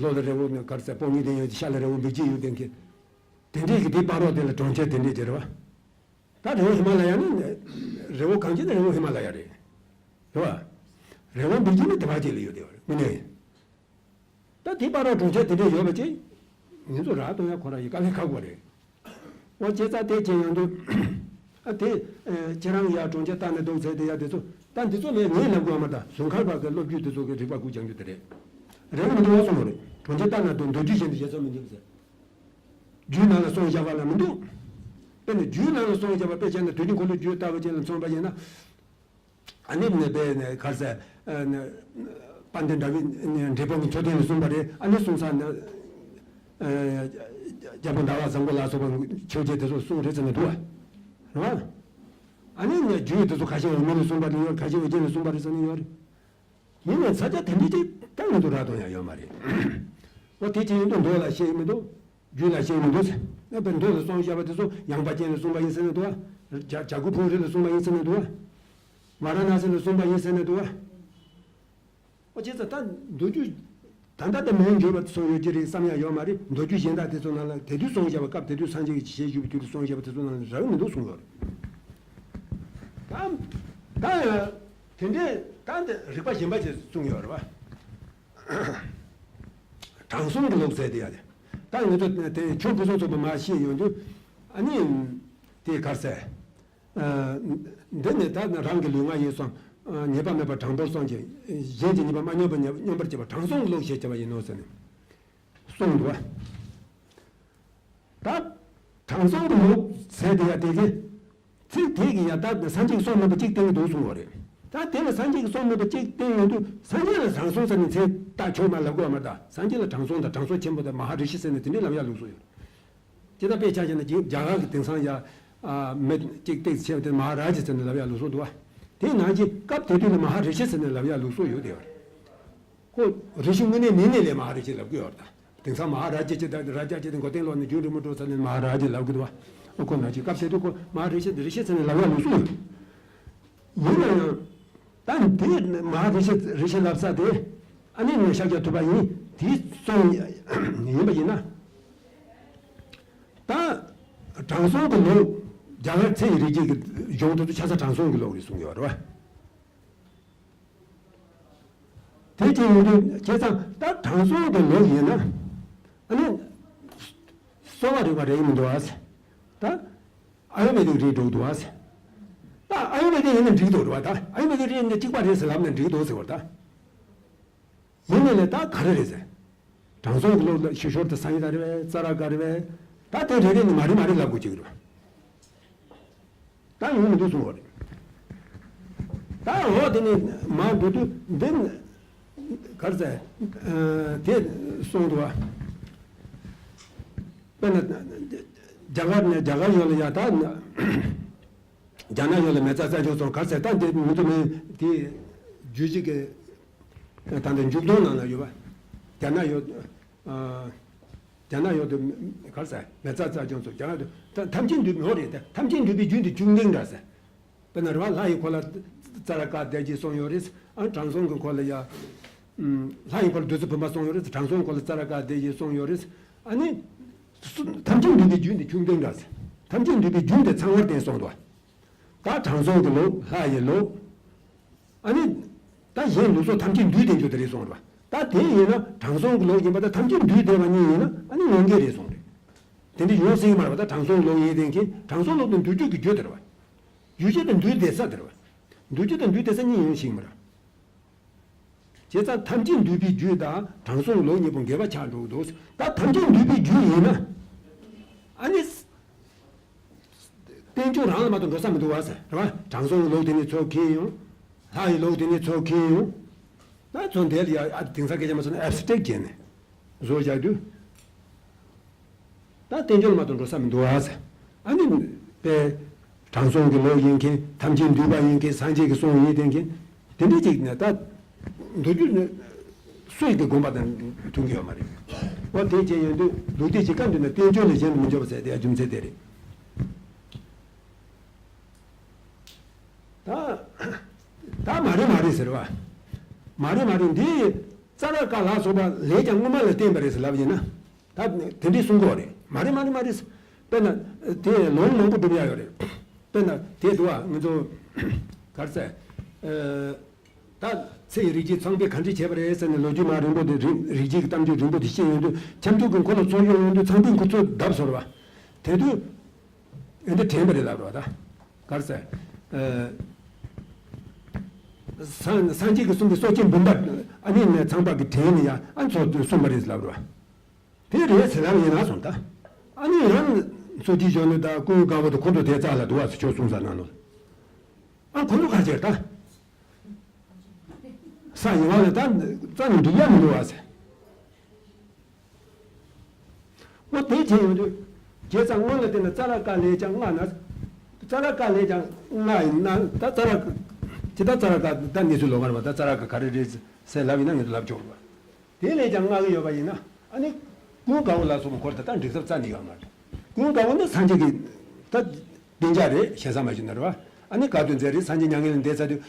ལྷོ་ལ་རི་བོ་ནི་གར་ས་སྤོ་ཉུལ་དེ་ཡོད་ཀྱི། ཤར་ལ་རི་བོ་འབིགས་བྱེད་ཡོད་དེ་གི། དེ་འདྲས་ཀྱི་དེའི་བར་རོ་དེ་ལ་གྲོང་ཁྱེར་དེ་འདྲས་ཀྱི་རེད་བ། ད་རི་བོ་ཧི་མ་ལ་ཡ་ནི། རི་བོ་གངས་ཅན་ནི་རི་བོ་ཧི་མ་ལ་ཡ་རེད། རེད་བ། རི་བོ་འབིགས་བྱེད་ནི་དེ་བ་ཅིག་ལ་ཡོད་དེ་བ་རེད་དངོས་གནས། ད་དེ་བར་རོ་གྲོང་ཁྱེར་དེ་འདྲས་ཡོད་པ་ཅིག་ང་ཚོ་རག་གཏོང་ཡ་ཁོ་ར་ཡི་དཀའ་ལས་ཁག་པོ་རེད། འོ་བྱས་ཙང་དེ་བྱས་ཡོང་དུས། ཨ་དེ། ཁྱེད་རང་གི་ཡ་གྲོང་ཁྱེར་བཏང་ནས་འདུག་ཟེར་དེ་ཡ་དེ་ཚོ་ད་འདི་ཚོ་ལས་ངས་ལབ་དགོས་བ་མ་ད་ཟུང་མཁར་བར་གྱི་སློབ་རྒྱུད་དེ་ཚོ་གི་རིག་པ་སྐུ་སྦྱང་རྒྱུ་དེ་རེད། རེད་མི་འདུག་བ་གསུངས་པ་རེད། གྲོང་ཁྱེར་བཏང་ན་འདུག་མདོ་རྒྱུད་གཞན་དུ་བཤད་ཚོད་མི་འདུག་ཟེར། རྒྱུད་ནང་ལ་གསུངས་བཞག་པ་ལ་མི་འདུག་དཔེར་ན་རྒྱུད་ནང་ལ་གསུངས་བཞག་པ། དཔེ་བྱས་ན་དུས་ཀྱི་འཁོར་ལོའི་རྒྱུད་ལྟ་བུ་ཅན་ལ་མཚོན་པ་ཡིན་ན། ཨ་ནི་ནི་དཔེ་ནི་ག་རེ་ཟེར། ཨ་ནི་དཔལ་ལྡན་དགྲ་བོའི་འབྲས་སྤུངས་ཀྱི་མཆོད་རྟེན་ལ་གསུངས་པ་རེད། ཨ་ནི་གསུང་ས་ནི་ཨ་རྒྱལ་པོ་ཟླ་བ་བཟང་པོ་ལ་སོགས་པ་ཆོས་རྒྱལ་དེ་ཚོ་གསུངས་རེད་ཟེར་ནས་འདུག་བ། རེད་བ། ཨ་ནི་ནི་རྒྱུད་དེ་ཚོ་ཁ་ཤས་འོག་མིན་ལ་གསུངས་པ་རེད་ཡོད། ཁ་ཤས་འོག་རྒྱན་ལ་གསུངས་པ་རེད་ཟེར་ནས་ཡོད་རེད། ཡིན་ནའི་ས་ཆ་དེ་འདྲའི་ཅིག་ད་ང་ཚོ་རག་ཐུབ་ཡ་ཡོད་མ་རེད། འོ་དེ་ཅི་ཡིན་དུས་མདོ་ལ་བཤད་ཀྱི་མི་འདུག་རྒྱུད་ལ་བཤད་ཀྱི་མི་འདུག་ཟེར། ཨ་དཔེ་མདོ་ལ་གསུངས་བཞག་པ་དེ་ཚོ་ཡངས་པ་ཅན་ལ་གསུངས་པ་ཡིན་ཟེར་ནས་འདུག་བ། བྱ་བྱ་རྒོད་ཕུང་རི་ལ་གསུངས་པ་ཡིན་ཟེར་ནས་འདུག་བ། ཝཱ་ར་ཎ་སི་ལ་གསུངས་པ་ཡིན་ཟེར་ནས་འདུག་བ། འོ་བྱས་ཙང་ད་མདོ་རྒྱུད་ད་ལྟ་དེ་མིང་བརྗོད་པ་གསུངས་ཡོད་ཀྱི་རེད་བསམ་ཡ་ཡོད་མ་རེད། མདོ་རྒྱུད་གཞན་དག་དེ་ཚོ་ནང་ལ་དེ་དུས་གསུངས་བཞག་པ། སྐབས་དེ་དུས་སངས་རྒྱས་ཀྱི་ཞལ་བཞུགས་པའི་དུས་ལ་གསུངས་བཞག་པ་དེ་ཚོ་ནང་ལ་རག་མི་འདུག་གསུངས་ཡོད་རེད། ད་ད་ཡང་དེ་འདྲའི་ད་འདི་རིགས་པ་གཞན་པ་ཅིག་གསུངས་ཡོད་རེད་བ། དྲང་སྲོང་གི་ལུགས་ཟེར་དེ་ཡ་དེ། ད་ང་ཚོ་དེ་ཆོས་ཕུན་སུམ་ཚོགས་པ་མར་བཤད་ཡོང་དུས། ཨ་ནི་དེ་ག་རེ་ཟེར། ཨ་འདི་ནི་ད་རང་གི་ལུས་ངག་ཡིད་གསུམ་ཨ་ཉེས་པ་མེད་པར་དྲང་པོར་བསྲུང་ཞིང་། གཞན་གྱི་ཉེས་པ་མ་ཉམས་པར་ཉམས་པར་བྱེད་པ་དྲང་སྲོང་གི་ལུགས་ཞེས་བྱ་བ་ཡིན་ནོ་ཟེར་ནས་གསུངས་འདུག་བ། ད་དྲང་སྲོང་གི་ལུགས་ཟེར་དེ་ཡ་དེ་གི་ཚིག་དེ་གི་ཡ་ད་སངས་རྒྱས་ཀྱིས་གསུངས་མེད་པ་གཅིག་བསྟན་གྱི་འདུག་གསུངས་པ་རེད། ད་དེ་ལ་སངས་རྒྱས་ཀྱིས་གསུངས་མེད་པ་གཅིག་བསྟན་ཡོང་དུས་སངས་རྒྱས་ལ་དྲང་སྲོང་ཟེར་ནས་མཚན་བཏགས་ཆོག་མ་ལབ་དགོས་བ་མ་གཏོགས། སངས་རྒྱས་ལ་དྲང་སྲོང་དང་དྲང་སྲོང་ཆེན་པོ་དང་མ་ཧཱ་རི་ཤི་ཟེར་ནས་དེ་འདྲའི་ལབ་ཡ་ལུགས་སྲོལ་ཡོད། ཅི་ལྟར་དཔེ་ཆ་བཞག་ན་རྒྱ་གར་གྱི་དེང་སང་ཡ་མི་གཅིག་བཏགས་ཆེ་བ་དེ་མ་ཧཱ་རཱ་ཇ་ཟེར་ནས་ལབ་ཡ་ལུགས་སྲོལ་འདུག་བ། དེ་ནང་བཞིན་སྐབས་དེ་དུས་ལ་མ་ཧཱ་རི་ཤི་ཟེར་ནས་ལབ་ཡ་ལུགས་སྲོལ་ཡོད་དེ་བ། ཁོ་རི་ཤི་དངོས་གནས་མིང་ནས་ལས་མ་ཧཱ་རི་ཤི་ལབ་གི་ཡོད་རེད། ད་དེང་སང་མ་ཧཱ་རཱ་ཇ་ཅི་ད་རཱ་ཇ་ཅི་དེ་མགོ་རྟིང་སློག་ནས་རྒྱུན་རིང་པོ་འགྲོ་ས་ནས་མ་ཧཱ་རཱ་ཇ་ལབ་གི་འདུག་བ། ཁོ་ནང་བཞིན་སྐབས་དེ་དུས་ཁོ་མ་ཧཱ་རི་ཤི་རི་ཤི་ཟེར་ནས་ལབ་ཡ་ལུགས་སྲོལ་ཡོད། ཡིན་ན་ཡང་། ད་འདི་མ་ཧཱ་རི་ཤི་རི་ཤི་ལབ་ས་དེ་ཨ་ནི་ནས་ཤཱཀྱ་ཐུབ་པ་ཡིན། དེའི་གསུང་ཡིན་པ་ཡིན་ན། ད་དྲང་སྲོང་གི་ལུགས་རྒྱ་གར་ཚེ་ཡི་རིག་བྱེད་ཀྱི་གཞུང་དེ་ཚོ་ཆ་ཚང་དྲང་སྲོང་གི་ལུགས་རེད་གསུང་གི་ཡོད་རེད་བ། དེ་ཅི་ཡིན་དུས་བྱས་ཙང་ད་དྲང་སྲོང་གི་ལུགས་ཡིན་ན། ཨ་ནི་གསོ་བ་རིག་པ་རེད་མི་འདུག་ཨ་ཟེར། ད་ཨ་ཡུར་བེ་དིག་རེད་འགྲོ་འདུག་ཨ་ཟེར། ད་ཨ་ཡུར་བེ་དིག་ཡིན་ན་འགྲིག་འདུག་རེད་བ། ད་ཨ་ཡུར་བེ་དིག་རེད་ན་གཅིག་པ་རེད་ཟེར་ལབ་ན་འགྲིག་འདུག་ཟེར་བ་ད། ཡིན་ནའི་ལས་ད་ག་རེ་རེད་ཟེར། དྲང་སྲོང་གི་ལུགས་ལ་ཤི་ཤོར་དུ་སང་ཡི་ག་རེ་བས་ཙ་ར་ག་རེ་བས། ད་དེ་རེ་རེ་ནི་མ་རེད་མ་རེད་ལབ་དགོས་ཀྱི་རེད་བ། ད་ཡོང་མི་འདུག་གསུངས་པ་རེད། ད་འོ་དེ་ནི་མ་འགྲོ་དུས་འདི་གར་ཟེར། དེ་གསུངས་འདུག་བ། དཔེར་ན་རྒྱ་གར་ནས་རྒྱ་གར་ཡོད་ལ་ཡ་ད། རྒྱ་ནག་ཡོད་ལ་མེ་བཙའ་རྩ་ཆུང་སོང་གར་ཟེར་ད་འདི་མི་འདུག་མིན་དེ་རྒྱུད་གཅིག་གི་ད་འདི་མཇུག་སྡོམ་ནང་ལ་ཡོད་པ། རྒྱ་ནག་ཡོད། རྒྱ་ནག་ཡོད་དུ་གར་ཟེར་མེ་བཙའ་རྩ་ཆུང་སོང་རྒྱ་ནག་དུ་ཐམས་ཅད་འདུས་མི་འོ་རེད་དེ་ཐམས་ཅད་འདུས་པའི་རྒྱུན་དུ་བཅུག་འདིང་འདྲ་ཟེར། དཔེར་ན་རེད་བ་ལྷ་ཡི་འཁོར་ལ་ཙ་ར་ཀ་དེ་ཅིག་གསུངས་ཡོད་རེད། ཨ་དྲང་སྲོང་གི་འཁོར་ལ་ཡ། ལྷ་ཡི་འཁོར་ལ་བདུད་རྩི་བུམ་པ་གསུངས་ཡོད་རེད། དྲང་སྲོང་འཁོར་ལ་ཙ་ར་ཀ་དེ་ཅིག་གསུངས་ཡོད་རེད། ཨ་ནི། སུ་ཐམས་ཅད་འདུས་པའི་རྒྱུན་དེ་ཁྱུང་ལྡན་འདྲ་ཟེར། ཐམས་ཅད་འདུས་པའི་རྒྱུན་དེ་ཚང་བར་བསྟན་གསུངས་འདུག་ད་དྲང་སྲོང་གི་ལུགས་ལྷ་ཡི་ལུགས། ཨ་ནི། ད་གཞན་ལུགས་སྲོལ་ཐམས་ཅད་འདུས་བསྟན་རྒྱུ་དེ་རེད་གསུངས་རེད་བ། ད་དེ་ཡིན་ན་དྲང་སྲོང་གི་ལུགས་ཡིན་པ་ད་ཐམས་ཅད་འདུས་བསྟན་པ་གཉིས་ཡིན་ན་ཨ་ནི་ངེས་འགལ་རེད་གསུངས་རེད། དེ་འདྲ་ཡོང་སྲིད་ཀྱི་མ་རེད་བ། ད་དྲང་སྲོང་གི་ལུགས་ཡིན་བསྟན་མཁན་དྲང་སྲོང་ལུགས་དེ་འདུས་རྒྱུ་གི་རྒྱུ་དེ་རེད་བ། རྒྱུ་རྒྱུ་དེ་འདུས་བསྡད་ས་དེ་རེད་བ། འདུས་རྒྱུ་དང་འདུས་བསྡད་ས་གཉིས་ཡོང་ཤེས་ཀྱི་མ་རེད། བྱས་ཙང་ཐམས་ཅད་འདུས་པའི་རྒྱུད་དང་དྲང་སྲོང་ལུགས་གཉིས་པོ་འགལ་བ་ཆགས་འགྲོ་གི་འདུག་ད་ཐམས་ཅད་འདུས་པའི་རྒྱུད་ཡིན་ན། ཨ་ནི། རྟེན་འབྱུང་རང་ལ་མ་གཏོགས་འགྲོ་ས་མི་འདུག་བ་ཟེར་རེད་བ། དྲང་སྲོང་གི་ལུགས་དེ་ནི་ཚུར་འཁྱེར་ཡོང་། ལྷ་ཡི་ལུགས་དེ་ནི་ཚུར་འཁྱེར་ཡོང་། ད་ཚོ་འདས་ལ་ཡ་ཨ་དེང་སང་སྐད་ཆ་མ་སོང་ན་ཨེབ་སི་ཊེག་བྱས་ནས་བཟོ་བཞག་དུས། ད་རྟེན་འབྱུང་ལ་མ་གཏོགས་འགྲོ་ས་མི་འདུག་ཨ་ཟེར། ཨ་ནི། དཔེ། དྲང་སྲོང་གི་ལུགས་ཡིན་མཁན་ཐམས་ཅད་འདུས་པ་ཡིན་མཁན་སངས་རྒྱས་ཀྱི་གསུང་ཡིན་བསྟན་མཁན། དེ་འདྲའི་ཅིག་ནས་ད། མདོ་རྒྱུད་ནི། སུ་ཡི་གི་དགོངས་པ་དང་མཐུན་གྱི་ཡོད་མ་རེད། འོ་དེ་བྱས་ཡོང་དུས་ལུགས་འདི་ཅིག་ག་འདུག་ན་རྟེན་འབྱུང་ལས་གཞན་དུ་མི་འཇོག་པ་ཟེར་དེ་ཡང་རྒྱུ་མཚན་དེ་རེད། ད། ད་མ་རེད་མ་རེད་ཟེར་བ། མ་རེད་མ་རེད་འདི། ཙ་ར་ཀ་ལ་སོགས་པ་ལས་ཀྱང་སྔོན་མ་ལ་བརྟེན་པ་རེད་ཟེར་ལབ་ཡིན་ན། ད་དེ་འདྲའི་གསུང་གི་ཡོད་རེད། མ་རེད་མ་རེད་མ་རེད། དཔེར་ན་དེ་ལུང་མང་པོ་སྒྲུབ་ཡ་ཡོད་རེད། དཔེར་ན་དེ་འདུག་བ་ང་ཚོ་ག་རེ་ཟེར། ད་ཚེ་ཡི་རིག་བྱེད་ཚངས་པས་ག་འདྲ་བྱས་པ་རེད་ཟེར་ནས་ལོ་རྒྱུས་མ་རིང་པོ་དེ་རིག་རིག་བྱེད་ཀྱི་གཏམ་རྒྱུད་རིང་པོ་དེ་བཤད་ཡོང་དུས་ཁྱབ་འཇུག་གི་འཁོར་ལོ་ཚོགས་ཡོང་ཡོང་དུས་ཚངས་པས་འཁོར་ཚོགས་བརྡབས་སོང་བ། དེ་དུས། ཨེ་འདི་དྲན་པ་རེད་ལབ་རོགས་ད། ག་རེ་ཟེར། སངས་སངས་རྒྱས་ཀྱིས་གསུངས་པའི་སྲོག་གཅོད་འབུམ་པ་ཨ་ནི་ནས་ཚངས་པ་གི་དྲན་ནས་ཡང་ཨ་ཚོ་གསུངས་པ་རེད་ལབ་རོགས། དེ་རེད་ཟེར་ལབ་ཡིན་ན་སོང་ད། ཨ་ནི་ཡང་ གཙོ་སྐྱིད་གཞོན་ནུ་དང་ཀུན་དགའ་བོ་དང་ཁོ་ཚོ་དེ་རྩ་ལ་འདུག་བ་ཟེར། ཁྱོད་གསུང་ས་ནང་ལོགས་ཨ་ཁོ་ཚོ་ཁ་ཆེར་ད། ས་ཡི་བ་ལ་ད་རྩ་ནས་འགྲིག་ཡ་མི་འདུག་བ་ཟེར། འོ་དེ་བྱས་ཡོང་དུས། བྱས་ཙང་སྔོན་ལ་བལྟས་ན་ཙ་ར་ཀ་ལས་ཀྱང་སྔ་ན། ཙ་ར་ཀ་ལས་ཀྱང་སྔ་ཡིན་ན་ད་ཙ་ར་ཀ། ཇི་ལྟར་ཙ་ར་ཀ་ད་གནས་ཚུལ་ལོགས་ཀ་རེད་པ། ད་ཙ་ར་ཀ་ག་རེ་རེད་ཟེར་ལབ་ཡིན་ན་ངས་ལབ་ཆོག་རེད་པ། དེ་ལས་ཀྱང་སྔ་གི་ཡོད་པ་ཡིན་ན་ཨ་ནི། ཀུན་དགའ་བོ་ལ་སོགས་པ་ཁོར་ད་ལྟ་འགྲིག་ཐབས་རྩ་ནས་ཡོད་མ་རེད། ཀུན་དགའ་བོ་ནི་སངས་རྒྱས་ཀྱི་ད་གདན་ཅག་རེད། ཞེ་ས་མ་ཞུ་ན་རེད་པ། ཨ་ནི་བཀའ་སྡོད་མཛད་རེད། སངས་རྒྱས་མྱ་ངན་ལས་འདས་ཚར་དུས།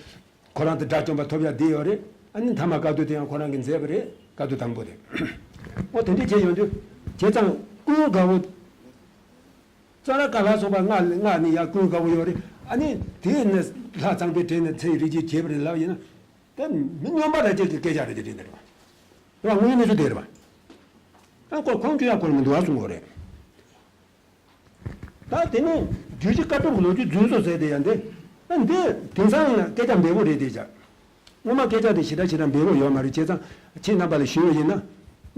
ཁོ་རང་དང་དགྲ་བཅོམ་པ་ཐོབ་ཡ་བསྡད་ཡོད་རེད། ཨ་ནི་མཐའ་མ་བཀའ་སྡོད་དེ་ཡང་ཁོ་རང་གིས་མཛད་པ་རེད། བཀའ་སྡོད་དང་པོ་དེ། འོ་དེ་འདྲས་བྱས་ཡོང་དུས། བྱས་ཙང་ཀུན་དགའ་བོ། ཙ་ར་ཀ་ལ་སོགས་པ་སྔ་སྔ་ནས་ཡ་ཀུན་དགའ་བོ་ཡོད་རེད། ཨ་ནི་དེ་ནས་ལྷ་གཙང་པོའི་གྲས་ནས་ཚེ་ཡི་རིག་བྱེད་བྱས་པ་རེད་ལབ་ཡིན་ན། དེ་མི་སྨྱོན་པ་ར་ཅིག་གི་སྐད་ཆ་རེད། དེ་རེད་འདིར་བ། དེ་བ་དངོས་ཡོད་གནས་ཚུལ་དེ་རེད་བ། ཨ་ཁོ་ཁོང་ཁྱོད་ཡ་ཁོར་མི་འདུག་ཨ་གསུང་གི་ཡོད་རེད། ད་དེ་ནས་རྒྱུད་བཞི་བཀའ་སྒྲུབ་ཀྱི་ལོ་རྒྱུས་རྫུན་བཟོ་ཟེར་དེ་ཡང་འདི། ཨ་འདི་དེང་སང་ཡིན་ན་སྐད་ཆ་འབེལ་པོ་རེད་དེ་ཅག་སྔོན་མ་སྐད་ཆ་དེ་ཞེ་དྲག་ཞེ་དྲག་འབེལ་པོ་ཡོད་མ་རེད། བྱས་ཙང་ཁྱེད་རྣམ་པ་ལ་ཞུས་པ་ཡིན་ན།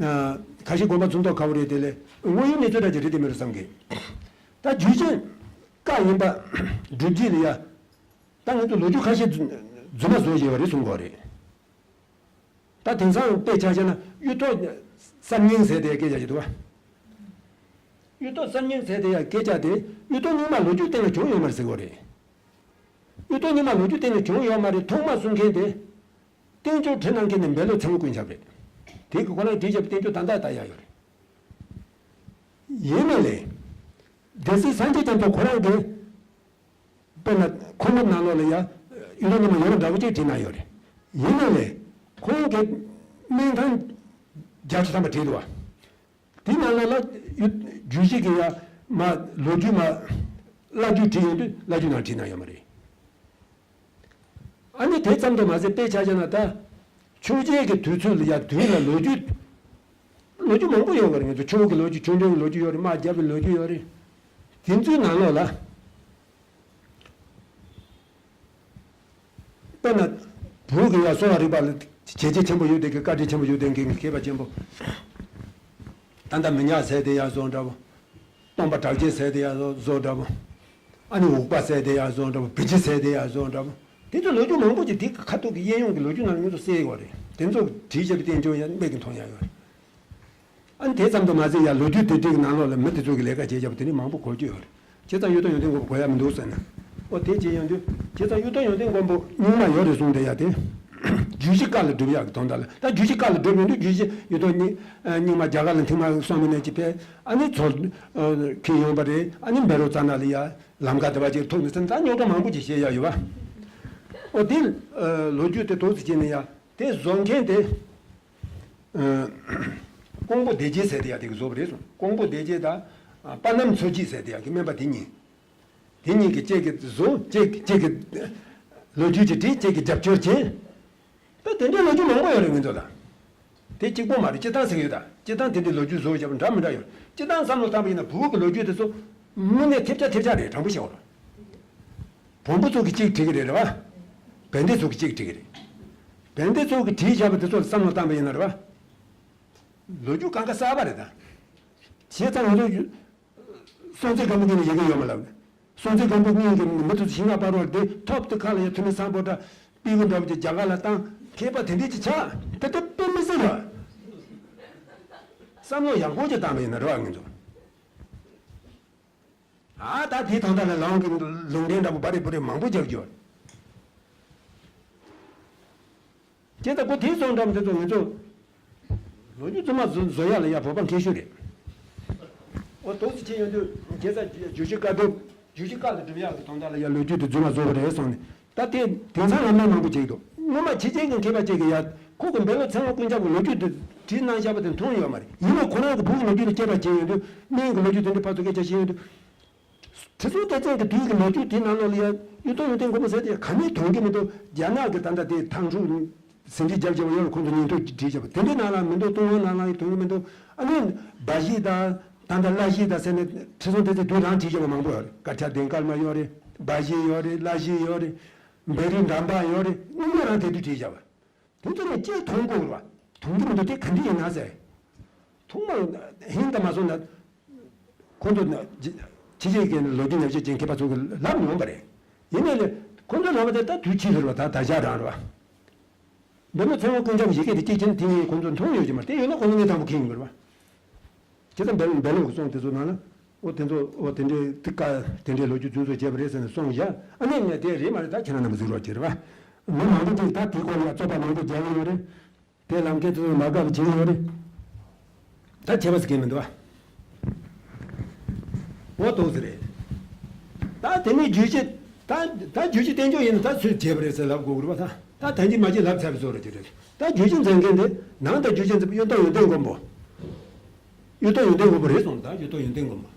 ཨ་ཁ་ཤས་དགོངས་པ་ཚོམ་ཐོག་ཁ་བོ་རེད། དེ་ལས་དངོས་ཡོད་གནས་ཚུལ་འདྲ་ཅིག་རེད་དེ་མི་རེད་བསམ་གི། ད་རྒྱུད་བཞི་བཀའ་ཡིན་པ་སྒྲུབ་བྱེད་ལ་ཡ། ད་ང་ཚོ་ལོ་རྒྱུས་ཁ་ཤས་རྫུན་མ་བཟོ་བཞིན་པ་རེད་གསུང་གི་ཡོད་རེད། ད་དེང་སང་དཔེ་ཆ་བཞག་ན་གཡུ་ཐོག་གསར་རྙིང་ཟེར་དེ་སྐད་ཆ་ཞིག་འདུག་བ། གཡུ་ཐོག་གསར་རྙིང་ཟེར་དེ་ཡ་སྐད་ཆ་དེ་གཡུ་ཐོག་རྙིང་མ་ལོ་རྒྱུས་སྟེང་ལ་བྱུང་ཡོད་མ་རེད་ཟེར་གི་རེད། གཡུ་ཐོག་རྙིང་མ་ལོ་རྒྱུས་སྟེང་ལ་བྱུང་ཡོད་མ་རེད། ཐོག་མ་གསུང་མཁན་དེ། བསྟན་འགྱུར་བྲིས་གནང་མཁན་ནི་འབེ་ལོ་ཚེ་དབང་ཀུན་ཁྱབ་རེད། དེ་གི་ཁོ་རང་བྲིས་བཞག་པའི་བསྟན་འགྱུར་ད་ལྟ་ད་ཡ་ཡོད་རེད། ཡིན་ནའི་ལས། སྡེ་སྲིད་སངས་རྒྱས་རྒྱ་མཚོ་ཁོ་རང་གིས། དཔེར་ན་ཁོང་གི་ནང་ལོགས་ལ་ཡ། གཡུ་ཐོག་རྙིང་མ་ཡོད་པ་འདྲ་པོ་ཅིག་བྲིས་གནང་ཡོད་རེད། ཡིན་ནའི་ལས། ཁོང་གིས་སྨན་ཁང་བརྒྱད་ཅུ་ཐམ་པ་བྲིས་འདུག་བ། དེ་ནང་ལོགས་ལ་ཡུ་རྒྱུད་བཞི་གི་ཡ་མ་ལོ་རྒྱུས་མ་བླ་བརྒྱུད་བྲིས་ཡོང་དུས་བླ་བརྒྱུད་ནང་བྲིས་གནང་ཡོད་མ་རེད། ཨ་ནི་དེ་ཙམ་དུ་མ་ཟད་དཔེ་ཆ་བཞག་ན་ད། ཆོས་རྒྱལ་གྱི་དུས་ཚོད་ལ་ཡ་དུས་ལ་ལོ་རྒྱུས། ལོ་རྒྱུས་མང་པོ་ཡོད་པ་རེད། ང་ཚོ་ཆུ་བོ་གི་ལོ་རྒྱུས། ཆུ་འབྲུག་གི་ལོ་རྒྱུས་ཡོད་རེད། དམག་རྒྱབ་པའི་ལོ་རྒྱུས་ཡོད་རེད། དེ་ཚོའི་ནང་ལོགས་ལ། དཔེར་ན། བོད་ཀྱི་ཡ་གསོ་བ་རིག་པ་ལ་བྱས་རྗེས་ཆེན་པོ་ཡོད་དེ་གི། བཀའ་དྲིན་ཆེན་པོ་ཡོད་དེ་གི་མཁས་པ་ཆེན་པོ། ད་ལྟ་མི་ཉག་ཟེར་དེ་ཡ་བཟོ་འདྲ་བོ། སྟོན་པ་གྲགས་ཅན་ཟེར་དེ་ཡ་བཟོ་འདྲ་བོ། ཨ་ནི་འུག་པ་ཟེར་དེ་ཡ་བཟོ་འདྲ་བོ། བི་ཇི་ཟེར་དེ་ཡ་བཟོ་འདྲ་བོ། དེ་ཚོ་ལོ་རྒྱུས་མང་པོ་ཅིག་དེ་གི་ཁ་ཐུག་གི་གཡས་གཡོན་གྱི་ལོ་རྒྱུས་ནང་ལ་ང་ཚོ་གསལ་ཡོད་རེད། དེ་ཚོ་བྲིས་བཞག་པའི་བསྟན་འགྱུར་ཡང་མིག་གིས་མཐོང་ཡ་ཡོད་རེད། ཨ་ནི་དེ་ཙམ་དུ་མ་ཟད་ཡ་ལོ་རྒྱུས་དེ་འདྲའི་གི་ནང་ལོགས་ལ་མི་དེ་ཚོ་གི་ལས་ཀ་བྱས་བཞག་པ་དེ་འདྲའི་མང་པོ་གོ་རྒྱུ་ཡོད་རེད། བྱས་ཙང་གཡུ་ཐོག་ཡོན་ཏན་མགོན་པོ་གོ་ཡ་མི་འདུག་ཟེར་ན། ཨོ་དེ་བྱས་ཡོང་དུས་བྱས་ཙང་གཡུ་ཐོག་ཡོན་ཏན་མགོན་པོ་རྙིང་མ་ཡོད་རེད་གསུངས་དེ་ཡ་དེ། རྒྱུད་བཞི་བཀའ་ལ་སྒྲུབ་ཡག་གི་དོན་དག་ལ། ད་རྒྱུད་བཞི་བཀའ་ལ་སྒྲུབ་ཡོང་དུས་རྒྱུད་བཞི་གཡུ་ཐོག་རྙིང་རྙིང་མ་རྒྱ་གར་ལ་ཐེངས་མ་གསུམ་པའི་ནས་ཀྱི་ཕེབས། ཨ་ནི་ཚོ་འཁྱེར་ཡོང་པ་རེད། ཨ་ནི་བཻ་རོ་ཙ་ན་ལ་ཡ་ལམ་ཁ་དེ་བ་ཅིག་ཐུག་ནས་ཟེར་ད་རྙོག་དྲ་མང་པོ་ཅིག་བཤད་ཡ་ཡོད་བ། ཨོ་དེ་ལོ་རྒྱུས་དེ་ཏོག་ཙམ་བྱས་ནས་ཡ་དེ་བཟོ་མཁན་དེ། ཀོང་པོ་སྡེ་བརྒྱད་ཟེར་དེ་ཡ་དེ་གི་བཟོ་བ་རེད་གསུངས། ཀོང་པོ་སྡེ་བརྒྱད་དང་། པ་སྣམ་མཚོ་སྐྱིད་ཟེར་དེ་ཡ་གི་སྨན་པ་དེ་གཉིས། དེ་གཉིས་ཀྱི་གཅིག་གི་བཟོ་གཅིག་གཅིག་གི་ལོ་རྒྱུས་ཀྱི་བྲིས། གཅིག་གི་རྒྱབ་སྐྱོར་བྱས། ད་དེ་འདྲའི་ལོ་རྒྱུས་མང་པོ་ཡོད་རེད་ང་ཚོ་ལ། དེ་གཅིག་པོ་མ་རེད། སྤྱིར་བཏང་ཟེར་གི་ཡོད། ད་སྤྱིར་བཏང་དེ་འདྲའི་ལོ་རྒྱུས་བཟོ་བྱས་པ་འདྲ་མི་འདྲ་ཡོད། སྤྱིར་བཏང་བསམ་བློ་བཏང་པ་ཡིན་ན་བོད་ཀྱི་ལོ་རྒྱུས་དེ་ཚོ་དངོས་གནས་ཐེབས་ཆག་ཐེབས་ཆག་རེད། དྲང་པོ་བཤད་པ་རེད། བོན་པོ་ཚོ་གིས་གཅིག་བྲིས་གི་རེད། རེད་བ། བན་དེ་ཚོ་གིས་གཅིག་བྲིས་གི་རེད། བན་དེ་ཚོ་གིས་བྲིས་བཞག་པ་དེ་ཚོ་ལ་བསམ་བློ་བཏང་པ་ཡིན་ན་རེད་བ། ལོ་རྒྱུས་གང་ག་གསར་པ་རེད་ད། བྱས་ཙང་ང་ཚོ་སྲོང་བཙན་སྒམ་པོ་གཉིས་ལ་ཡི་གེ་ཡོད་མ་ལབ་ནས། སྲོང་བཙན་སྒམ་པོ་གཉིས་ཀྱི་མི་དེ་ཚོ་ཤིང་ནགས་པ་རོ་དེ་ཐོབ་དེ་ཁ་ལ་ཡ་ཐུ་མི་སམ་བྷོ་ཊ་པི་ཀུ་འདྲ་པོ་ཅིག་རྒྱ་གར་ལ་བཏང་། མཁས་པ་དེ་འདྲས་ཅིག་ཆགས། དེ་ལྟ་དཔེ་མི་སྲིད་ར། བསམ་བློ་ཡག་པོ་ཅིག་བཏང་པ་ཡིན་ན་རེད་བ་ང་ཚོ། ཨ་ད་དེའི་དོན་དག་ལ་ལམ་གྱི་ལུང་འདྲེན་འདྲ་པོ་བ་རེ་བུ་རེ་མང་པོ་རྒྱབ་རྒྱུ། ཁྱེད་ད་ཁོ་དེའི་སོང་འགྲམ་དེ་ཚོ་ང་ཚོ་ལོ་རྒྱུས་རྫུན་མ་བཟོ་བཟོ་ཡག་ལ་ཡ་བོད་པ་མཁས་ཤོས་རེད། འོ་ཏོག་ཙི་ཆེ་ཡོང་དུས་ཁྱེད་ད་རྒྱུད་བཞི་བཀའ་སྒྲུབ། རྒྱུད་བཞི་བཀའ་ལ་སྒྲུབ་ཡག་གི་དོན་དག་ལ་ཡ་ལོ་རྒྱུས་དེ་རྫུན་མ་བཟོ་བ་རེད་སོང་ནས། ད་དེ་དེང་སང་ལམ་སྣ་མང་པོ་བྱེད་ཀྱི་འདུག་སྔོན་མ་ཕྱི་རྒྱལ་གྱི་མཁས་པ་ཅིག་གིས་ཡ་ཁོ་གི་འབེ་ལོ་ཚེ་དབང་ཀུན་ཁྱབ་ཀྱི་ལོ་རྒྱུས་དེ་བྲིས་གནང་བཞག་པ་དེ་མཐོང་ཡོད་མ་རེད། ཡིན་ནའི་ཁོ་རང་གི་བོད་ཀྱི་ལོ་རྒྱུས་དེ་དཔྱད་པ་བྱས་ཡོང་དུས། སྨན་གྱི་ལོ་རྒྱུས་དེ་འདྲ་ཕར་ཚུར་སྐད་ཆ་བཤད་ཡོང་དུས། ཁྲི་སྲོང་ལྡེ་བཙན་གྱི་དུས་ཀྱི་ལོ་རྒྱུས་དེ་ནང་ལོགས་ལ་ཡ་གཡུ་ཐོག་ཡོན་ཏན་མགོན་པོ་ཟེར་དེ་ག་ནས་ཐོན་གྱི་མི་འདུག་རྒྱ་ནག་གི་ད་ལྟ་དེ་ཐང་ཕྲུག་ཟིན་བྲིས་རྒྱབ་བྱས་པ་ཡོད་རེད། ཁོང་ཚོ་ཉིན་ཐོ་བྲིས་བྱས་པ་དེ་འདྲའི་ནང་ལ་མི་འདུག་ཏུན་ཧོང་ནང་ལ་ཡང་ཐོན་གྱི་མི་འདུག་ཨ་ནི་སྦ་བཞེད་དང་ད་ལྟ་བླ་བཞེད་དང་ཟེར་ནས་ཁྲི་སྲོང་ལྡེ་བཙན་དུས་རང་བྲིས་བྱས་པ་མང་པོ་ཡོད་རེད། དཀར་ཆག་གདན་དཀར་མ་ཡོད་རེད། སྦ་བཞེད་ཡོད་རེད། བླ་བཞེད་ཡོད་རེད། བཻ་རོ་འགྲམ་པ་ཡོད་རེད། དངོས་གནས་རང་དེ་དུས་བྲིས་བྱས་པ། དེ་ཚོ་ནས་ཅིག་མཐོང་དགོས་རེད་བ། མཐོང་གི་མི་འདུག་དེ་ག་འདྲ་ཡིན་ན་ཟེར། ཐོག་མར་ཧིན་ད་མ་སོང་ན། ཁོ་ཚོ་ན་ཇི་ ཕྱི་རྒྱལ་གྱི་ལོ་རྒྱུས་ཉམས་ཞིབ་ཅན་མཁས་པ་ཚོ་གིས་ལབ་མྱོང་བ་རེད། ཡིན་ནའི་ལས་ཁོ་ཚོས་ལབ་པ་དེ་ད་དུས་ཕྱིས་ཟེར་བ་ད་ད་ཆ་རང་རེད་བ། འདི་ནི་ཚེ་དབང་ཀུན་ཁྱབ་ཡི་གེ་དེ་གཅིག་ཕྱིན་དེ་ཡིན་ཁོ་ཚོས་མཐོང་ཡོད་ཀྱི་མ་རེད། དེ་ཡོད་ན་ཁོ་ཚོ་ངས་དང་པོ་མཁྱེན་ཡོད་པ་རེད་བ། བྱས་ཙང་འབེལ་འབེལ་ལོག་གི་སོང་དེ་ཚོ་ནང་ལ། ཨོ་དེ་ཚོ་ཨོ་དེ་འདྲའི་དེ་ཀ་དེ་འདྲའི་ལོ་རྒྱུས་རྫུན་བཟོ་བྱས་པ་རེད་ཟེར་ནས་སོང་བཞག་ཨ་ནི་ངས་དེ་རེད་མ་རེད་ད་ཁྱེད་རང་རྣམ་པ་གཟིགས་རོགས་བྱེད་རེད་བ། མི་མང་པོ་ཅིག་ད་དེ་སྐོར་ལ་རྩོད་པ་མང་པོ་རྒྱག་གི་ཡོད་རེད། དེ་ལམ་ཁའི་ཚོ་མ་དགའ་བ་བྱེད་ཀྱི་ཡོད་རེད། ད་བྱས་པ་ཟེར་གྱི་མི་འདུག་བ། ཨོ་དོག་ཟེར་རེད། ད་དེ་ནས་རྒྱུད་ཀྱི་ད་ད་རྒྱུད་ཀྱི་བསྟན་བཅོས་ཡིན་ན་ད་ཚུལ་བྱས་པ་རེད་ཟེར་ལབ་དགོས་རེད་བ། ད་ད་ཐན་ཅིག་མ་ཅིག་ལབ་ཚར་བའི་བཟོ་རེད་ཀྱི་རེད། ད་རྒྱུད་ཀྱི་མཛད་མཁན་དེ་ནང་ད་རྒྱུད་ཀྱི་མཛད་པ་གཡུ་སྟོན་ཡོན་ཏན་མགོན་པོ། གཡུ་སྟོན་ཡོན་ཏན་མགོན་པོ་རེད་སོང་ད་གཡུ་སྟོན་ཡོན་ཏན་མགོན་པོ།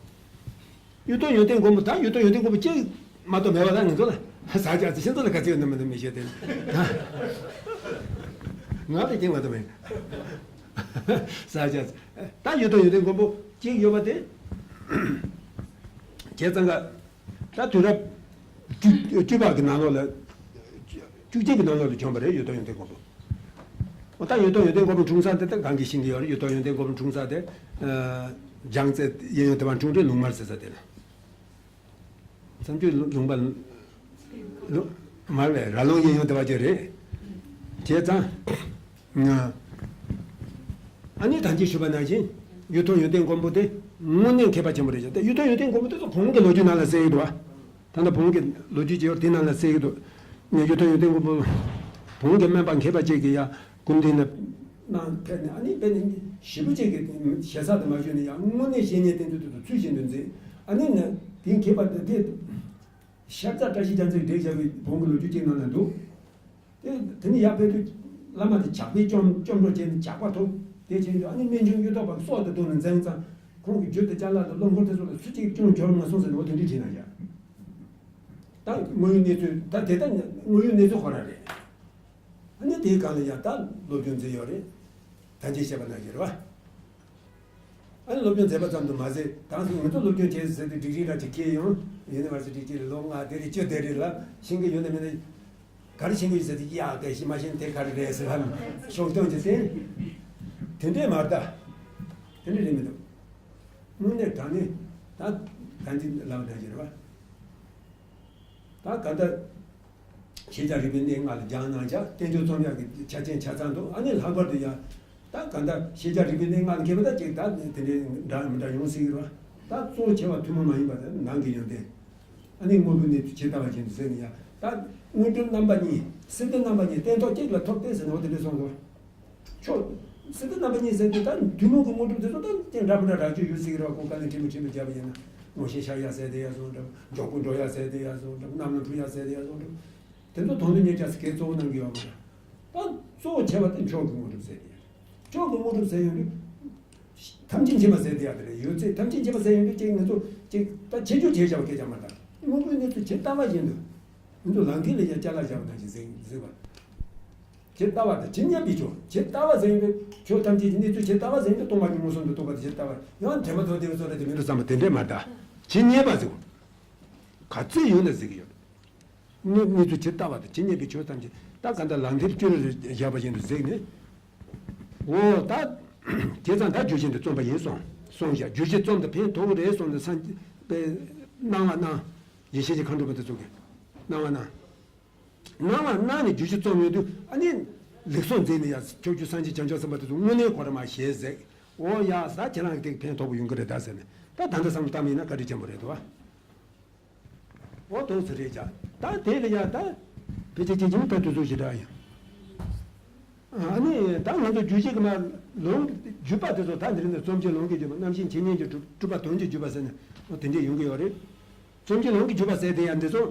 གཡུ་སྟོན་ཡོན་ཏན་མགོན་པོ་ད་གཡུ་སྟོན་ཡོན་ཏན་མགོན་པོ་གཅིག་མ་གཏོགས་མེད་པ་ད་ང་ཚོ་ལ་ས་ཆ་ཚོ་ཤིན་ཏུ་ལ་ག་ཚོད་ཡོད་ན་མི་འདུག་མི་ཤེས་དེ་ད་ང་ལ་གཅིག་མ་གཏོགས་མེད། ས་ཆ་ཚོ་ད་གཡུ་སྟོན་ཡོན་ཏན་མགོན་པོ་གཅིག་ཡོད་པ་དེ་བྱས་ཙང་ག་ད་དུས་རབས་བཅུ་བཅུ་པ་གི་ནང་ལོགས་ལ་བཅུ་གཅིག་གི་ནང་ལོགས་ལ་བྱོན་པ་རེད་གཡུ་སྟོན་ཡོན་ཏན་མགོན་པོ། འོ་ད་གཡུ་སྟོན་ཡོན་ཏན་མགོན་པོ་འཁྲུངས་ས་དེ་ད་གང་གི་ཤིང་གི་ཡོད་རེད། གཡུ་སྟོན་ཡོན་ཏན་མགོན་པོ་འཁྲུངས་ས་དེ་ལྗང་རྩེ་གཡས་གཡོན་སྡེ་པ་འཁྲུངས་རེད་ལུང་མར་ཟེར་ས་དེ་ལ། མཚམས་གཅོད་ལུང་པ་ལུང་མར་བས་ར་ལུང་གཡས་གཡོན་སྡེ་པ་ཅིག་རེད། བྱས་ཙང་། ང་ཨ་ནི་ད་གིན་ཞུས་པ་ནང་བཞིན་གཡུ་སྟོན་ཡོན་ཏན་མགོན་པོ་དེ་དངོས་གནས་མཁས་པ་ཆེན་པོ་རེད་ཅེས་ཏེ་གཡུ་སྟོན་ཡོན་ཏན་མགོན་པོ་དེ་ཚོ་བོན་གྱི་ལོ་རྒྱུས་ནང་ལ་གསལ་ཡོད་དོ། ད་ལྟ་བོན་གྱི་ལོ་རྒྱུས་ཀྱི་ཡོད་དེ་ནང་ལ་གསལ་གྱི་འདུག་ངས་གཡུ་སྟོན་ཡོན་ཏན་མགོན་པོ་བོན་གྱི་སྨན་པ་མཁས་པ་ཅིག་གིས་ཡ་སྐུ་མདུན་ལ་གནང་ཕེབས་ནས་ཨ་ནི་དཔེ་ནི་ཞེ་པོ་ཅིག་གི་ཞེ་ས་དུ་མ་ཞུས་ནས་ཡང་དངོས་གནས་བཤེས་གཉེན་བསྟེན་ཚུལ་དེ་ཚོ་ཚུལ་བཞིན་དུ་མཛད། ཨ་ནི་ནི་དེ་མཁས་པ་དེ་དེ་ཤར་རྫ་བཀྲ་ཤིས་རྒྱལ་མཚན་གྱིས་བསྒྲིགས་བཞག་པའི་བོན་གྱི་ལོ་རྒྱུས་ཅིག་ནང་ན་འདུག་དེ་དེ་ནི་ཡར་ཕེབས་དུས་བླ་མ་དེ་ཇག་པས་བཅོམ་བཅོམ་འགྲོ་བྱས་ནས་ཇག་པ་ཐོབ་དེ་བྱས་དུས་ཨ་ནི་སྨན་ཆུང་གཡུ་ཐོག་པ་སྲོག་དེ་བཏོན་ནས་འཛིན་ཙང་ཁོང་གི་རྒྱུད་དེ་ཅ་ལག་དང་བློན་འཁོར་དེ་ཚོ་ལ་སུ་གཅིག་ཀྱང་འབྱོར་མ་སོང་ཟེར་ནས་འོ་དེ་འདྲས་བྲིས་གནང་ཡ། ད་དངོས་ཡོད་གནས་ཚུལ་ད་དེ་ལྟ་དངོས་ཡོད་གནས་ཚུལ་ཁོ་རང་རེད། ཨ་ནི་དེའི་སྒང་ལ་ཡང་ད་སློབ་སྦྱོང་མཛད་ཡོད་རེད། ད་ཅི་བཤད་པ་ནང་བཞིན་རེད་བ། ཨ་ནི་སློབ་སྦྱོང་མཛད་པ་ཙམ་དུ་མ་ཟད་ད་ང་ཚོ་སློབ་སྦྱོང་བྱས་ཟེར་དུས་སྒྲིག་གཞི་འདྲ་ཅིག་འཁེལ་ཡོང་ཡུ་ནི་ཝར་སི་ཊི་ཅིག་ལ་ལོ་ལྔ་དེ་རེད་བཅུ་དེ་རེད་ལ་ཤེས་ཀྱི་ཡོད་ན་མེད་ན། ག་རེ་ཤེས་ཀྱི་ཡོད་ཟེར་དུས་ཡ་ག་ཤེས་མ་ཤེས་དེ་ག་རེ་རེད་ཟེར་ལ་ཤོག་སྟོན་གྱི་ཟེར། དེ་འདྲས་མ་རེད་ད། དེ་འདྲས་རེད་མི་འདུག་དངོས་གནས་དྲང་གནས་ད་ད་འདི་ལབ་ན་ཅི་རེད་བ། ད་ག་ད། ཤེས་བྱ་རིག་པའི་གནས་ལྔ་ལ་སྦྱངས་གནང་བྱ་བསྟན་བཅོས་རྩོམ་ཡག་གི་ཆ་རྐྱེན་ཆ་ཚང་འདུག་ཨ་ནི་ལྷག་པར་དུ་ཡང་། ད་ག་ད་ཤེས་བྱ་རིག་པའི་གནས་ལྔ་ལ་མཁས་པ་ད་ཅིག་ད་དེ་འདྲའི་འདྲ་མི་འདྲ་ཡོང་སྲིད་ཀྱི་རེད་བ། ད་གཙོ་ཆེ་བ་ཐུན་མོང་མ་ཡིན་པ་དེ་ནང་གི་ཡོན་ཏན། ཨ་ནི་དངོས་པོའི་གནས་ཚུལ་ཇི་ལྟ་བ་བཞིན་དུ་ཟེར་ནས་ཡང་ད་དངོས་གྲུབ་རྣམ་པ་གཉིས་སེམས་དོན་རྣམ་པ་གཉིས་སྟན་ཐོག་གཅིག་ལ་ཐོབ་སྟེ་ཟེར་ནས་འོ་དེ་འདྲ་གསུངས་འདུག་ཆོས། སེམས་དོན་རྣམ་པ་གཉིས་ཟེར་དུས་ད་ཐུན་མོང་གི་དངོས་གྲུབ་དེ་ཚོ་ད་ཅིག་འདྲ་མི་འདྲ་རག་རྒྱུ་ཡོད་སྲིད་ཀྱི་རེད་བ། གོ་དཀའ་ལས་ཁྲིད་མི་ཁྲིད་མི་བྱ་བ་ཡིན་ན་མངོན་ཤེས་ཤར་ཡ་ཟེར་དེ་ཡ་སོང་འདྲ་མགྱོགས་པོ་འགྲོ་ཡ་ཟེར་དེ་ཡ་སོང་འདྲ་རྣམ་སྣང་འཁྲུལ་ཡ་ཟེར་དེ་ཡ་སོང་འདྲ་དེ་ཚོ་དོན་དུ་གཉེར་བྱ་ཟེར་གལ་གཙོ་བོ་གནང་གི་ཡོད་མ་རེད། ད་གཙོ་བོ་ཆེ་བ་དེ་མཆོག་གི་དངོས་གྲུབ་ཟེར་དེ་ཡ་རེད། མཆོག་གི་དངོས་གྲུབ་ཟེར་ཡོང་དུས། ཐམས་ཅད་མཁྱེན་པ་ཟེར་དེ་ཡག་དེ་རེད། ཡོད་ཚད་ཐམས་ཅད་མཁྱེན་པ་ཟེར་ཡོང་དུས་ཅིག་ང་ཚོ་ཅིག་ད་ཆེ་རྒྱུ་བྱས་བཞག་པ་སྐད་ཆ་མ་རེད། དངོས་པོའི་གནས་ཚུལ་ཇི་ལྟ་བ་བཞིན་དུ་ང་ཚོ་ལག་མཐིལ་ལ་ཡང་ཅ་ལག་བཞག་པ་ནང་བཞིན་གཟིགས་གཟིགས་པ། ཇི་ལྟ་བ་དང་ཇི་སྙེད་པའི་ཆོས་ཇི་ལྟ་བ་ཟེར་ཡོང་དུས་ཆོས་ཐམས་ཅད་ཀྱི་གནས་ཚུལ་ཇི་ལྟ་བ་ཟེར་ཡོང་དུས་སྟོང་པ་ཉིད་མངོན་སུམ་དུ་རྟོགས་པ་དེ་ཇི་ལྟ་བ་ཡང་དྲན་པ་ཐོག་བདེ་བའི་ཚོགས་ར་དེ་མི་འདུག་བསམ་པ་དེ་འདྲས་མ་རེད། ཇི་སྙེད་པ་ཟེར་ག་ཚོད་ཡོད་ན་གཟིགས་ཀྱི་ཡོད། གནས་གནས་ཚུལ་ཇི་ལྟ་བ་དང་ཇི་སྙེད་པའི་ཆོས་ཐམས་ཅད་ད་ག་འདྲ་ལག་མཐིལ་ཅུ་རེ་བཞག་པ་བཞིན་དུ་གཟིགས་ནས། འོ་ད། བྱས་ཙང་ད་རྒྱུད་བཞིན་དུ་བརྩམས་པ་ཡིན་སོང་སོང་བཞག་རྒྱུད་བཞིན་བརྩམས་ཏེ་ཕན་ཐོགས་རེད་སོང་ནས་སངས་རྒྱས་པས་གནང་བ་གནང་། ཡེ་ཤེས་ཀྱི་མཁའ་འགྲོ་མ་དེ་ཚོ་གིས་གནང་བ་གནང་། གནང་བ་གནང་ནས་རྒྱུད་བཞིན་བརྩམས་ཡོང་དུས་ཨ་ནི། ལེགས་སོ་མཛད་ནས་ཡ་ཕྱོགས་བཅུའི་སངས་རྒྱས་བྱང་ཆུབ་སེམས་དཔའ་དེ་ཚོ་དངོས་གནས་ཁོ་རང་མ་ཞེས་ཟེག་འོ་ཡ་ས་ཁྱེད་རང་གི་དེ་ཕན་ཐོགས་པོ་ཡོང་གི་རེད་ད་ཟེར་ནས་ད་ད་ལྟ་བསམ་བློ་བཏང་ཡིན་ན་བཀའ་དྲིན་ཆེན་པོ་རེད་དོ། འོ་དོ་ཟེར་རེད་ཀྱ། ད་དེ་ལ་ཡ་ད། ཕལ་ཆེར་ཅི་ཅིང་ད་དུས་ཚོད་ཞེ་དྲག་ཡིན། ཨ་ནི་ད་ང་ཚོ་རྒྱུད་བཞི་གི་མ་ལུང་བརྒྱུད་པ་དེ་ཚོ་ད་འདིར་ནས་རྩོམ་གྱི་ལུང་གི་བརྒྱུད་པ་རྣམ་མཁྱེན་འཆད་ཉན་གྱི་གྲུབ་གྲུབ་པ་དོན་གྱི་བརྒྱུད་པ་ཟེར་ནས་འོ་དེ་འདྲས་ཡོང་གི་ཡོད་རེད། རྩོམ་གྱི་ལུང་གི་བརྒྱུད་པ་ཟེར་དེ་ཡང་འདི་ཚོ།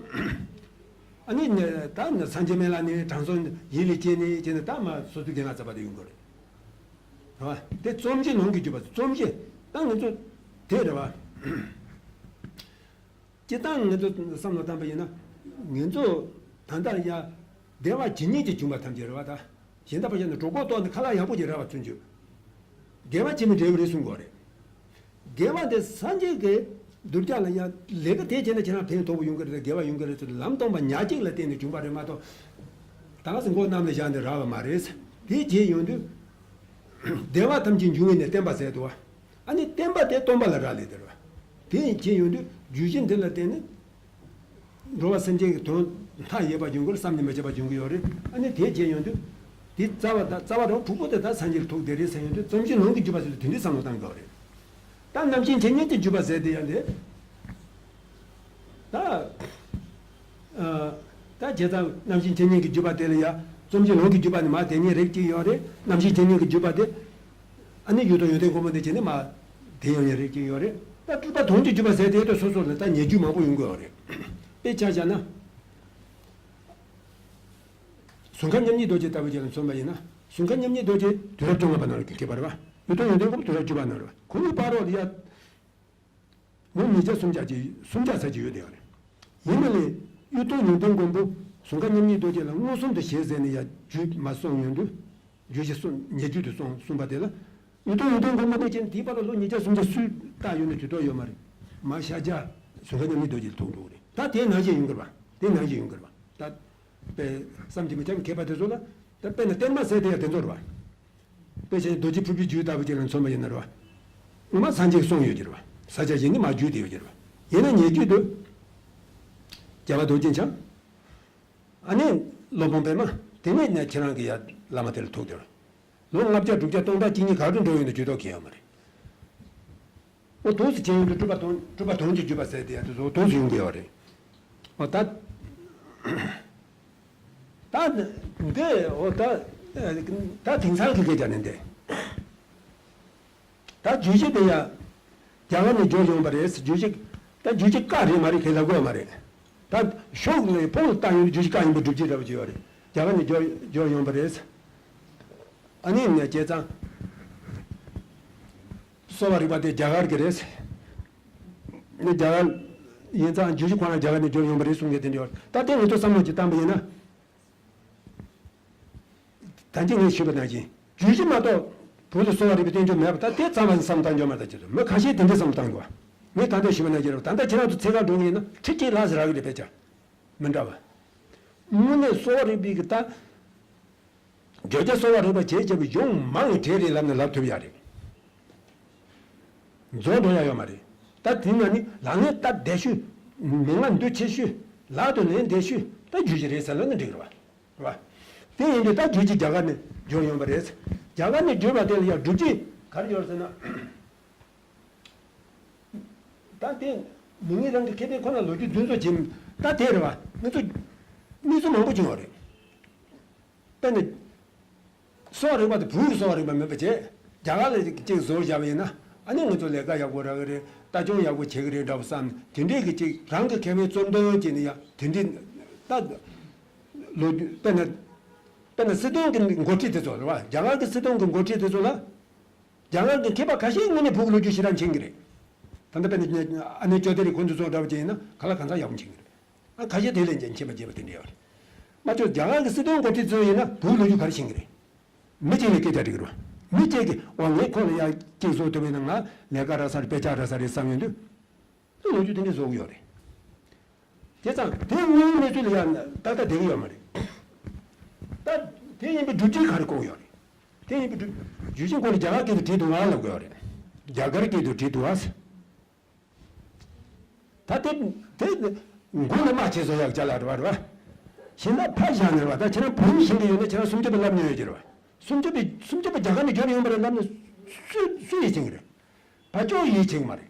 ཨ་ནི་ནི་ད་ནི་སངས་རྒྱས་སྨན་བླ་ནི་དྲང་སྲོང་ཡིད་ལ་སྐྱེས་ནས་བྱས་ནས་ད་མ་སོ་སོའི་དགེ་ལ་རྩ་བ་དེ་ཡོང་གི་རེད། རེད་བ། དེ་རྩོམ་གྱི་ལུང་གི་བརྒྱུད་པ་རྩོམ་གྱི་ད་ང་ཚོ་དེ་རེད་བ། སྤྱིར་བཏང་ང་ཚོ་བསམ་བློ་བཏང་པ་ཡིན་ན། ང་ཚོ་ད་ལྟ་ཡ། བདེ་བ་ཇི་སྙེད་ཅིག་བྱུང་བ་ཐམས་ཅད་རེད་བ་ད། གཞན་དག་པ་ཤ་ནི་གྲོད་ཁོག་ལྟོགས་ནས་ཁ་ལག་ཡག་པོ་ཅིག་རག་པ་ཚུན་ཆོད། དགེ་བ་ཅི་མི་འབྲས་བུ་རེད་གསུང་དགོས་རེད། དགེ་བ་དེ་སངས་རྒྱས་ཀྱི་གདུལ་བྱ་ལ་ཡང་ལས་ཀ་དེ་བྱས་ན་ཁྱེད་རང་ཕན་ཐོགས་པོ་ཡོང་གི་རེད་དགེ་བ་ཡོང་གི་རེད་ཟེར་ལམ་སྟོང་པ་ཉག་གཅིག་ལ་བརྟེན་ནས་བྱུང་བ་རེད་མ་གཏོགས། ད་ག་སེ་མགོ་གནམ་ལ་བཞག་ནས་རག་པ་མ་རེད། དེ་བྱས་ཡོང་དུས། བདེ་བ་ཐམས་ཅད་འབྱུང་བའི་གནས་བརྟན་པ་ཟེར་འདུག་བ། ཨ་ནི་བརྟན་པ་དེ་སྟོང་པ་ལ་རག་ལས་དེ་རེད་བ། དེ་ཡིན་བྱས་ཡོང་དུས་ བརྗོད་གཞི་འདི་ལ་བརྟེན་ནས་འགྲོ་བ་སེམས་ཅན་གྱི་དོན་མཐའ་ཡས་པ་འབྱུང་གི་རེད། བསམ་གྱིས་མི་ཁྱབ་པ་འབྱུང་གི་ཡོད་རེད། ཨ་ནི་དེ་བྱས་ཡོང་དུས་དེ་རྩ་བ་དང་རྩ་བ་རང་ཕུག་པོ་དེ་ད་སངས་རྒྱས་ལ་ཐུག་བསྡད་རེད་ཟེར་ཡོང་དུས་རྩོམ་གཞི་ལུང་གི་བརྒྱུད་པ་ཟེར་དུས་དེ་འདྲའི་བསམ་བློ་བཏང་དགོས་རེད། ད་རྣམ་མཁྱེན་འཆད་ཉན་གྱི་བརྒྱུད་པ་ཟེར་དེ་ཡང་དེ། ད། ཨ། ད་བྱས་ཙང་རྣམ་མཁྱེན་འཆད་ཉན་གྱི་བརྒྱུད་པ་དེ་ལ་ཡང་རྩོམ་གཞི་ལུང་གི་བརྒྱུད་པ་ནི་མ་དེ་ཉིད་རིགས་གཅིག་ཡོད་རེད། རྣམ་མཁྱེན་འཆད་ཉན་གྱི་བརྒྱུད་པ་དེ། ཨ་ནི་ཡུལ་དང་ཡོན་ཏན་མགོན་པོ་འདི་བྱས་ནས་མ་དེ་ཡང་ཡང་རིགས་གཅིག་ཡོད་རེད། ད་སྤྲུལ་པ་དོན་གྱི་བརྒྱུད་པ་ཟེར་དེ་དེ་སོ་སོ་ལ་ད་ཉེ་བརྒྱུད་མང་པོ་ཡོང་གི་ཡོད་རེད། དཔེ་ཆ་བཞག་ན། ཟུར་མཁར་མཉམ་ཉིད་རྡོ་རྗེ་ལྟ་བུ་ཅིག་ལ་མཚོན་པ་ཡིན་ན། ཟུར་མཁར་མཉམ་ཉིད་རྡོ་རྗེ་དུས་རབས་བཅོ་ལྔ་པ་ནང་ལ་སྐྱེས་པ་རེད་བ། ཡུལ་དང་ཡོན་ཏན་མགོན་པོ་དུས་རབས་བཅུ་པ་ནང་རེད་བ། ཁོ་གཉིས་བར་རོ་ལ་ཡ། ལོ་ཉིས་བརྒྱ་སུམ་བརྒྱ་ཅིག་སུམ་བརྒྱ་ཙམ་ཅིག་ཡོད་དེ་ཡོད་རེད། ཡིན་ན་ལས་གཡུ་སྟོན་ཡོན་ཏན་མགོན་པོ་ཟུར་མཁར་མཉམ་ཉིད་རྡོ་རྗེ་ལ་མངོན་སུམ་དུ་ཞེས་ཟེར་ནས་ཡང་བརྒྱུད་མ་གསུངས་ཡོང་དུས། བརྗོད་བྱ་གསུངས་ཉེ་བརྒྱུད་དུ་གསུངས་གསུངས་པ་དེ་ལ། གཡུ་སྟོན་ཡོན་ཏན་མགོན་པོ་འདི་ཅན་དེའི་བར་ལ་ལོ་ཉིས་བརྒྱ་སུམ་བརྒྱ་སུས་བཏགས་ཡོད་ན་ཇུས་གཏོགས་ཡོད་མ་རེད། མ་ཤཱཀྱ་ཟུར་མཁར་མཉམ་ཉིད་རྡོ་རྗེ་ལ་ཐུག་འདུག་རེད། ད་དེ་ནང་བཞིན་ཡོང་གི་རེད་བ། དེ་ནང་བཞིན་ཡོང་གི་རེད་བ། ད། དཔེ་བསམ་གྱིས་མི་ཁྱབ་མཁས་པ་དེ་ཚོ་ལ། ད་དཔེར་ན་བརྟེན་མ་ཟེར་དེ་ཡང་དེ་ཚོ་རེད་བ། དཔེ་བྱས་རྡོ་རྗེ་ཕུར་པའི་རྒྱུད་ལྟ་བུ་ཅིག་ལ་མཚོན་པ་ཡིན་ན་རེད་བ། ངོ་མ་སངས་རྒྱས་གསུངས་ཡོད་ཀྱི་རེད་བ། ས་སྐྱ་བཞི་ནི་མ་བརྒྱུད་དེ་ཡོད་ཀྱི་རེད་བ། ཡིན་ན་ཉེ་བརྒྱུད་དུ། རྒྱལ་བ་རྡོ་རྗེ་འཆང་། ཨ་ནི་སློབ་དཔོན་པདྨ་དེ་ནས་ནས་ཁྱེད་རང་གི་ཡ་བླ་མ་དེ་ལ་ཐུག་དེ་རེད། ལོ་ལྔ་བརྒྱ་དྲུག་བརྒྱ་སྟོང་ཕྲག་གཅིག་གཉིས་ག་རེ་འགྲོ་ཡོང་དུ་ཇུས་གཏོགས་མཁན་ཡོད་མ་རེད། འོ་དུས་སུ་བྱས་ཡོང་དུས་སྤྲུལ་པ་དང་སྤྲུལ་པ་དོན་གྱི་བརྒྱུད་པ་ཟེར་དེ་ཡ་དེ་ཚོ་དུས་སུ་ཡོང་གི་ཡོད་རེད། འོ་ད། ད་འདི་འོ་ད། ད་དེང་སང་གི་སྐད་ཆ་ནི་འདི། ད་བརྗོད་གཞི་དེ་ཡ། རྒྱ་གར་ནས་འབྱོར་ཡོང་པ་རེད། བརྗོད་གཞི། ད་བརྗོད་གཞི་བཀའ་རེད་མ་རེད་ཁས་ལབ་དགོས་མ་རེད། ད་ཤོག་ལས་ཕུང་ལ་བཏང་ཡོང་དུས་བརྗོད་གཞི་བཀའ་ཡིན་པའི་སྒྲུབ་བྱེད་འདྲ་པོ་ཅིག་ཡོད་རེད། རྒྱ་གར་ནས་འབྱོར་འབྱོར་ཡོང་པ་རེད། ཨ་ནི་ནས་བྱས་ཙང་། གསོ་བ་རིག་པ་དེ་རྒྱ་གར་གྱི་རེད། ནི་རྒྱ་གར་ཡིན་ཙང་བརྗོད་གཞི་ཁོ་རང་རྒྱ་གར་ནས་འབྱོར་ཡོང་པ་རེད་གསུང་མཁན་དེ་འདྲ་ཡོད། ད་དེ་ང་ཚོ་བསམ་བློ་ཅིག་བཏང་པ་ཡིན་ན། ད་གིན་ངས་ཞུས་པ་ནང་བཞིན་བརྗོད་གཞི་མ་གཏོགས་བོད་དུ་གསོ་བ་རིག་པའི་བསྟན་བཅོས་མེད་པ་ད་དེ་ཙམ་པ་བསམ་བཏང་རྒྱུ་མ་རེད། ད་ཁྱེད་ཚོ་མི་ཁ་ཤས་དེ་འདྲ་བསམ་བཏང་དགོས། ངས་ད་ལྟ་ཞུས་པ་ནང་བཞིན་རེད། ད་ལྟ་ཁྱེད་རང་ཚོ་ཚེ་གང་འགྲོ་གི་ཡིན་ན་ཁྲི་གཅིག་ལྷག་ཙམ་རག་གི་རེད། དཔེ་ཆ་མི་འདྲ་བ། དངོས་གནས་གསོ་བ་རིག་པའི་གི་ད། བརྗོད་བྱ་གསོ་བ་རིག་པ་བྱས་བྱས་པའི་གཞུང་མང་བའི་གྲས་རེད་ལབ་ནས་ལབ་ཐུབ་ཡ་རེད། རྫོགས་འགྲོ་ཡ་ཡོད་མ་རེད། ད་དེ་ན་ནི་ལག་ལེན་སྟབས་བདེ་ཤོས། མན་ངག་འདུ་ཆེ་ཤོས། ལག་ཏུ་ལེན་བདེ་ཤོས་ད་བརྗོད་གཞི་རེད་ཟེར་ལབ་ན་འགྲིག་གི་རེད་བ། རེད་བ། དེ་ཡིན་དུས་ད་བརྗོད་གཞི་རྒྱ་གར་ནས་འབྱོར་ཡོང་བ་རེད། རྒྱ་གར་ནས་བརྗོད་པ་དེ་ལ་ཡང་སྒྲུབ་བྱེད་ག་རེ་ཡོད་ཟེར་ན། ད་དེ་མི་ངན་རང་གི་ཁེ་ཕན་ཁོ་ན་ལོ་རྒྱུས་འདུ་འཛོམས་བྱེད། ད་དེ་རེད་བ། ང་ཚོ་གནས་ཚུལ་མང་པོ་བྱུང་བ་རེད། དཔེར་ན། གསོ་བ་རིག་པ་དེ་བོད་ཀྱི་གསོ་བ་རིག་པ་མིན་པ་བྱས། རྒྱ་གར་ལ་གཅིག་བཟོ་བཞག་པ་ཡིན་ན་ཨ་ནི་ང་ཚོ་ལས་ཀ་ཡག་པོ་རག་གི་རེད། ལྟ་སྐྱོང་ཡག་པོ་བྱེད་ཀྱི་རེད་འདྲ་པོ་བསམ་ནས་དེ་འདྲས་ཀྱི་གཅིག་རང་གི་ཁེ་ཕན་གཙོ་འདོན་བྱས་ནས་ཡང་དེ་འདྲས་ད། ལོ་རྒྱུས་དཔེར་ན། དཔེར་ན་སྲིད་དོན་གྱི་འགོ་ཁྲིད་དེ་ཚོ་རེད་བ། རྒྱ་གར་གྱི་སྲིད་དོན་གྱི་འགོ་ཁྲིད་དེ་ཚོ་ལ། རྒྱ་གར་གྱི་མཁས་པ་ཁ་ཤས་དངོས་གནས་བོད་ཀྱི་ལོ་རྒྱུས་ཞེ་དྲག་མཁྱེན་གྱི་རེད། ད་ལྟ་དཔེར་ན་ཨ་ནེ་ཅོ་དེ་རི་ཁོང་ཚོ་ཚོ་འདྲ་པོ་ཅིག་ཡིན་ན་ག་ལ་གང་ཟག་ཡག་པོ་མཁྱེན་གྱི་རེད། ཨ་ཁ་ཤས་དེ་ལས་ཀྱང་མཁྱེན་པ་རྒྱས་པ་དེ་འདྲ་ཡོད་རེད། མ་གཏོགས་རྒྱ་གར་གྱི་སྲིད་དོན་འགོ་ཁྲིད་ཚོ་ཡིན་ན་བོད་ལོ་རྒྱུས་ག་རེ་ཤེས་ཀྱི་རེད། མི་གཅིག་ལ་སྐད་ཆ་དྲིས་ཀྱི་རེད། མི་གཅིག་གིས་འོ་ངས་ཁོ་ལ་ཡར་གཅིག་བཟོ་ཐུབ་པ་ཡིན་ན་ང་ལས་ཀ་རག་ས་རེད། དཔེ་ཆ་རག་ས་རེད་བསམ་ཡོང་དུས། ལོ་རྒྱུས་དེ་འདྲ་བཟོ་གི་ཡོད་རེད། བྱས་ཙང་དེ་དངོས་ཡོད་གནས་ཚུལ་ལ་ཡང་ཏག་ཏག་བསྡད་ཀྱི་ཡོད་མ་རེད། ད་དེ་ཡིན་པའི་སྒྲུབ་བྱེད་ག་རེ་བཀོད་ཡོད་རེད། དེ་ཡིན་པའི་སྒྲུབ་བརྗོད་གཞི་ཁོ་ལ་རྒྱ་གར་སྐད་དུ་བྲིས་འདུག་ཨ་ལབ་དགོས་ཡོད་རེད། རྒྱ་གར་སྐད་དུ་བྲིས་འདུག་ཨ། ད་དེ་དེ་མགོ་ལ་མ་བྱས་བཟོ་ཡག་ཅ་ལག་རེད་བ་རེད་བ། གཞན་དག་ཕར་བཞག་ནས་རེད་བ། ད་ཁྱེད་རང་བོད་ཡིག་ཤེས་ཀྱི་ཡོད་ན་ཁྱེད་རང་སུམ་ཅུ་པ་ལབ་མྱོང་ཡོད་ཀྱི་རེད་བ། སུམ་ཅུ་པའི་སུམ་ཅུ་པ་རྒྱ་གར་ནས་བསྒྱུར་ཡོང་བ་རེད་ལབ་ནས་སུ་སུ་ཡིད་ཆེས་ཀྱི་རེད། བ་ཅོ་ཡིད་ཆེས་མ་རེད།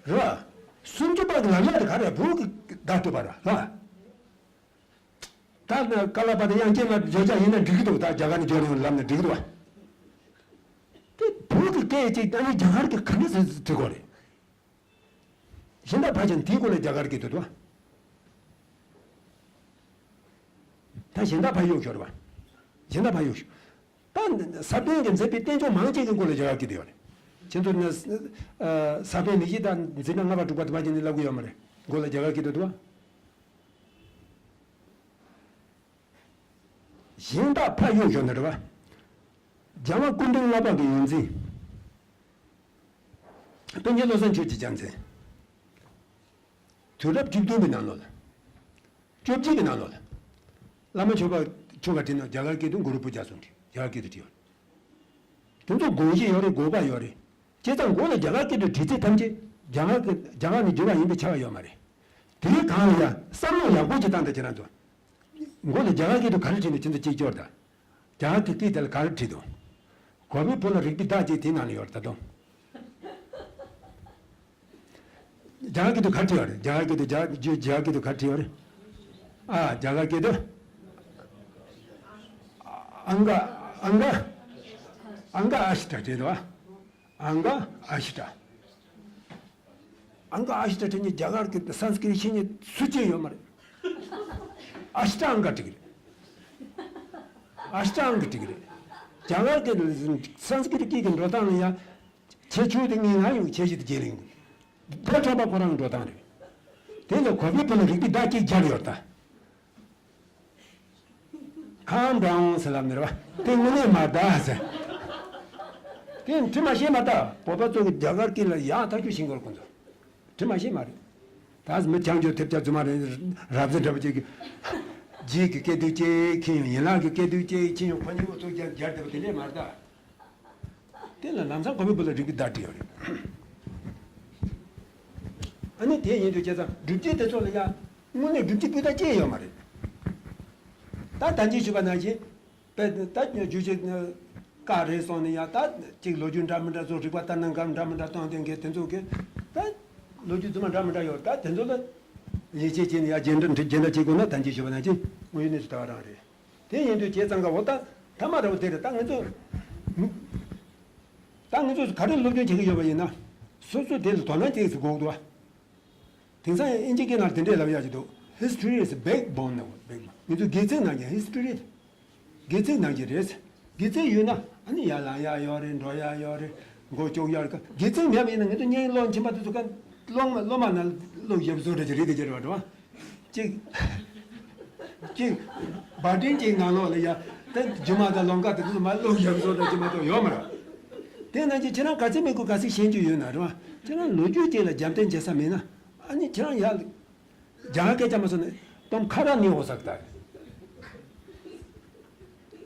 རེད་བ། སུམ་ཅུ་པ་གི་ལམ་ཡག་དེ་ག་རེ་བོད་ཀྱི་བརྡ་གཏུབ་པ་རེད་བ། ད་ནི་ཀ་ལ་པ་དེ་དབྱངས་ཅན་ལ་བརྗོད་བྱ་ཡིན་ན་འགྲིག་གི་འདུག་ད་རྒྱ་གར་ནས་བསྒྱུར་ཡོང་ལམ་ནས་འགྲིག་གི་འདུག་བ། དེ་བོད་ཀྱི་སྐད་ཅིག་ད་ནི་རྒྱ་གར་གྱི་ག་འདྲ་སེ་འབྲི་དགོས་རེད། གཞན་དག་ཕར་ཕྱིན་དེའི་སྐོར་ལ་རྒྱ་གར་སྐད་དུ་འདུག་བ། ད་གཞན་དག་ཕར་གཡུག་ཤོར་བ། གཞན་དག་ཕར་གཡུག་ཤོར། ད་ས་པཎ་གྱིས་མཛད་པའི་བསྟན་བཅོས་མང་ཆེ་གི་སྐོར་ལ་རྒྱ་གར་སྐད་དུ་ཡོད་རེད། ཁྱེད་ཚོ་ནི་ས་པཎ་ལེགས་བཤད་དང་འཛིན་གྲྭ་ལྔ་པ་དྲུག་པ་དུ་མ་བྱས་ནས་ལབ་གི་ཡོད་མ་རེད། མགོ་ལ་རྒྱ་གར་སྐད་དུ་འདུག་བ། གཞན་དག་ཕར་གཡུག་ཤོར་ནི་རེད་བ། རྒྱལ་བ་སྐུ་ཕྲེང་ལྔ་པ་གི་ཡོངས་འཛིན། པཎ་ཆེན་བློ་བཟང་ཆོས་ཀྱི་རྒྱལ་མཚན། དུས་རབས་བཅུ་བདུན་པའི་ནང་ལོགས་ལ། བཅོ་བརྒྱད་པའི་ནང་ལོགས་ལ། བླ་མ་མཆོད་པ་ཆོ་ག་བྲིས་ན་རྒྱ་གར་སྐད་དུ་གུ་རུ་པུ་ཇ་གསུངས་བྲིས། རྒྱ་གར་སྐད་དུ་བྲིས་ཡོད། དེ་ཚོ་དགོངས་གཞི་ཡོད་རེད། དགོས་པ་ཡོད་རེད། བྱས་ཙང་མགོ་ལ་རྒྱ་གར་སྐད་དུ་བྲིས་ཚིག་ཐམས་ཅད་རྒྱ་གར་སྐད་རྒྱ་གར་ནས་བསྒྱུར་བ་ཡིན་པའི་ཆ་བ་ཡོད་མ་རེད། དེའི་སྒང་ལ་ཡང་བསམ་བློ་ཡག་པོ་ཅིག་བཏང་དང་ཁྱེད་རང་ཚོ། མགོ་ལ་རྒྱ་གར་སྐད་དུ་ག་རེ་བྲིས་ནས་ཁྱེད་ཚོ་གཅིག་སྐྱོར་དང་། རྒྱ་གར་གྱི་སྐད་དེ་ལ་ག་རེ་བྲིས་འདུག་གོ་བའི་བུ་ལ་རིག་པའི་བདག་ཅེས་དེའི་ནང་ལ་ཡོད་རེད་ད་དུང་། རྒྱ་གར་སྐད་དུ་ག་རེ་བྲིས་ཡོད་རེད། རྒྱ་གར་སྐད་དུ་རྒྱ་རྒྱ་རྒྱ་གར་སྐད་དུ་ག་རེ་བྲིས་ཡོད་རེད། ཨ་རྒྱ་གར་སྐད་དུ། ཨང་ཀ་ཨང་ཀ་ཨང་ཀ་ཨ་ཤི་ཏྲ་བྲིས་འདུག་ཨ། ཨང་ཀ་ཨ་ཤི་ཏྲ། ཨང་ཀ་ཨ་ཤི་ཏྲ་བྲིས་ནས་རྒྱ་གར་སྐད་དུ་སཾ་སྐྲྀཏ་ཤེས་མཁན་སུ་གཅིག་ཡོད་མ་རེད། ཨ་ཤི་ཏྲ་ཨང་ཀ་བྲིས་ཀྱི་རེད། ཨ་ཤི་ཏྲ་ཨང་ཀ་བྲིས་ཀྱི་རེད། རྒྱ་གར་སྐད་དུ་སཾ་སྐྲྀཏ་སྐད་ཀྱི་འགྲོ་སྟངས་ལ་ཡང་། ཁྱད་ཆོས་དེ་ངས་ང་ཡོང་ཁྱད་གཞི་དེ་རྒྱས་ལེན་དགོས། བོད་ཕྲུག་པ་ཁོ་རང་གི་འགྲོ་སྟངས་རེད། དེ་ལ་གོ་བའི་བུ་ལ་རིག་པའི་བདག་ཅེས་སྦྱར་ཡོད་ད། Calm down ཟེར་ལབ་ནི་རེད་བ། དེ་དངོས་གནས་མ་རེད་ཟེར། དེ་འབྲི་མ་ཤེས་མ་རེད། བོད་པ་ཚོ་གི་རྒྱ་གར་སྐད་ལ་ཡག་ཐག་ཆོད་ཤེས་དགོས་རེད་ཁོང་ཚོ། འབྲི་མ་ཤེས་མ་རེད། ད་མི་ཆང་རྒྱུ་ཐེབས་ཆག་རྫུན་མ་རེད། རབ་ཟེར་འདྲ་པོ་ཅིག་གི། རྗེས་ཀྱི་སྐད་དོད་ཅིག་ཁྱེད་ཡང་ཡན་ལག་གི་སྐད་དོད་ཅིག་ཁྱེད་ཡང་ཁོ་གཉིས་ཨུ་ཚུགས་རྒྱག་རྒྱག་བསྡད་པ་དེ་འདྲས་མ་རེད་ད། དེ་ལ་ལམ་སང་གོ་བའི་བུ་ལ་རིག་པའི་བདག་བྲིས་ཡོད་རེད། ཨ་ནི་དེ་ཡིན་དུས་བྱས་ཙང་སྒྲུབ་བྱེད་དེ་ཚོ་ལ་ཡང་དངོས་གནས་སྒྲུབ་བྱེད་སྤུས་དག་ཅི་ཡང་ཡོད་མ་རེད། ད་ད་ཅི་ཞུས་པ་ནང་བཞིན། དཔེ་ད་རྒྱུ་ཆ་བཀག་རེད་སོང་ནས་ཡང་ད་ཅིག་ལོ་རྒྱུས་འདྲ་མི་འདྲ་ཚོ་རིག་པ་ལྟར་སྣང་གམ་འདྲ་མི་འདྲ་གཏོང་དེ་འགའི་དེ་ཚོ་གི་ད་ལོ་རྒྱུས་རྫུན་མ་འདྲ་མི་འདྲ་ཡོད་ད་དེ་ཚོ་ལ་ཡིད་ཆེས་བྱས་ནས་ཡང་རྗེས་འདྲ་རྗེས་འདྲ་བྱེད་དགོས་ན་ད་ཅི་ཞུས་པ་ནང་བཞིན་དངོས་ཡོད་གནས་ཚུལ་ལྟ་བ་རང་རེད། དེ་ཡིན་དུས་བྱས་ཙང་ག་འོ་ད་ཐ་མ་ར་བ་དེ་རེད་ད་ང་ཚོ། ད་ང་ཚོས་ག་རེ་སློབ་སྦྱོང་བྱེད་ཀྱི་ཡོད་པ་ཡིན་ན། སོ་སོ་དེ་ལ་དོ་སྣང་བྱེད་ཟེར་དགོས་འདུག་བ། དེང་སང་ཨིན་ཇི་སྐད་ནང་དེ་འདྲས་ལབ་ཡག་ཅིག་འདུག History is backbone ནས་བེག་མ་ང་ཚོའི་སྒལ་ཚིགས་ནང་གི་history། སྒལ་ཚིགས་ནང་གི་རེད། སྒལ་ཚིགས་ཡོད་ན་ཨ་ནི་ཡར་ལངས་ཡག་ཡོད་རེད། འགྲོ་ཡག་ཡོད་རེད། མགོ་ལྕོག་ཡག་རེད། སྒལ་ཚིགས་མེད་པ་ཡིན་ན་ང་ཚོ་སྙིང་རླུང་ཕྱིན་པ་དེ་ཚོ་ག་རླུང་མ་རླུང་མ་ན་རླུང་ཡག་བཟོ་འདྲ་ཅིག་རེད་དེ་ཅི་རེད་བ་འགྲོ་བ། གཅིག་གཅིག་བ་ཏྲིན་གཅིག་ནང་ལོགས་ལ་ཡ་ད་རྒྱུ་མ་དང་ལོང་ཀ་དེ་ཚོ་མ་ལོག་ཡག་བཟོ་འདྲ་རྒྱུ་མ་གཏོགས་ཡོད་མ་རེད། དེ་ནང་བཞིན་ཁྱེད་རང་ག་ཚད་མི་དགོས་ག་ཚད་ཤེས་རྒྱུ་ཡོད་ན་རེད་བ། ཁྱེད་རང་ལོ་རྒྱུས་གཅིག་ལ་རྒྱབ་རྟེན་བྱེད་ས་མེད་ན་ཨ་ནི་ཁྱེད་རང་ཡར་རྒྱ་གར་སྐད་ཆ་མ་སོང་ནས་དོམ་ཁ་ར་ནི་འོ་ཟག་ད།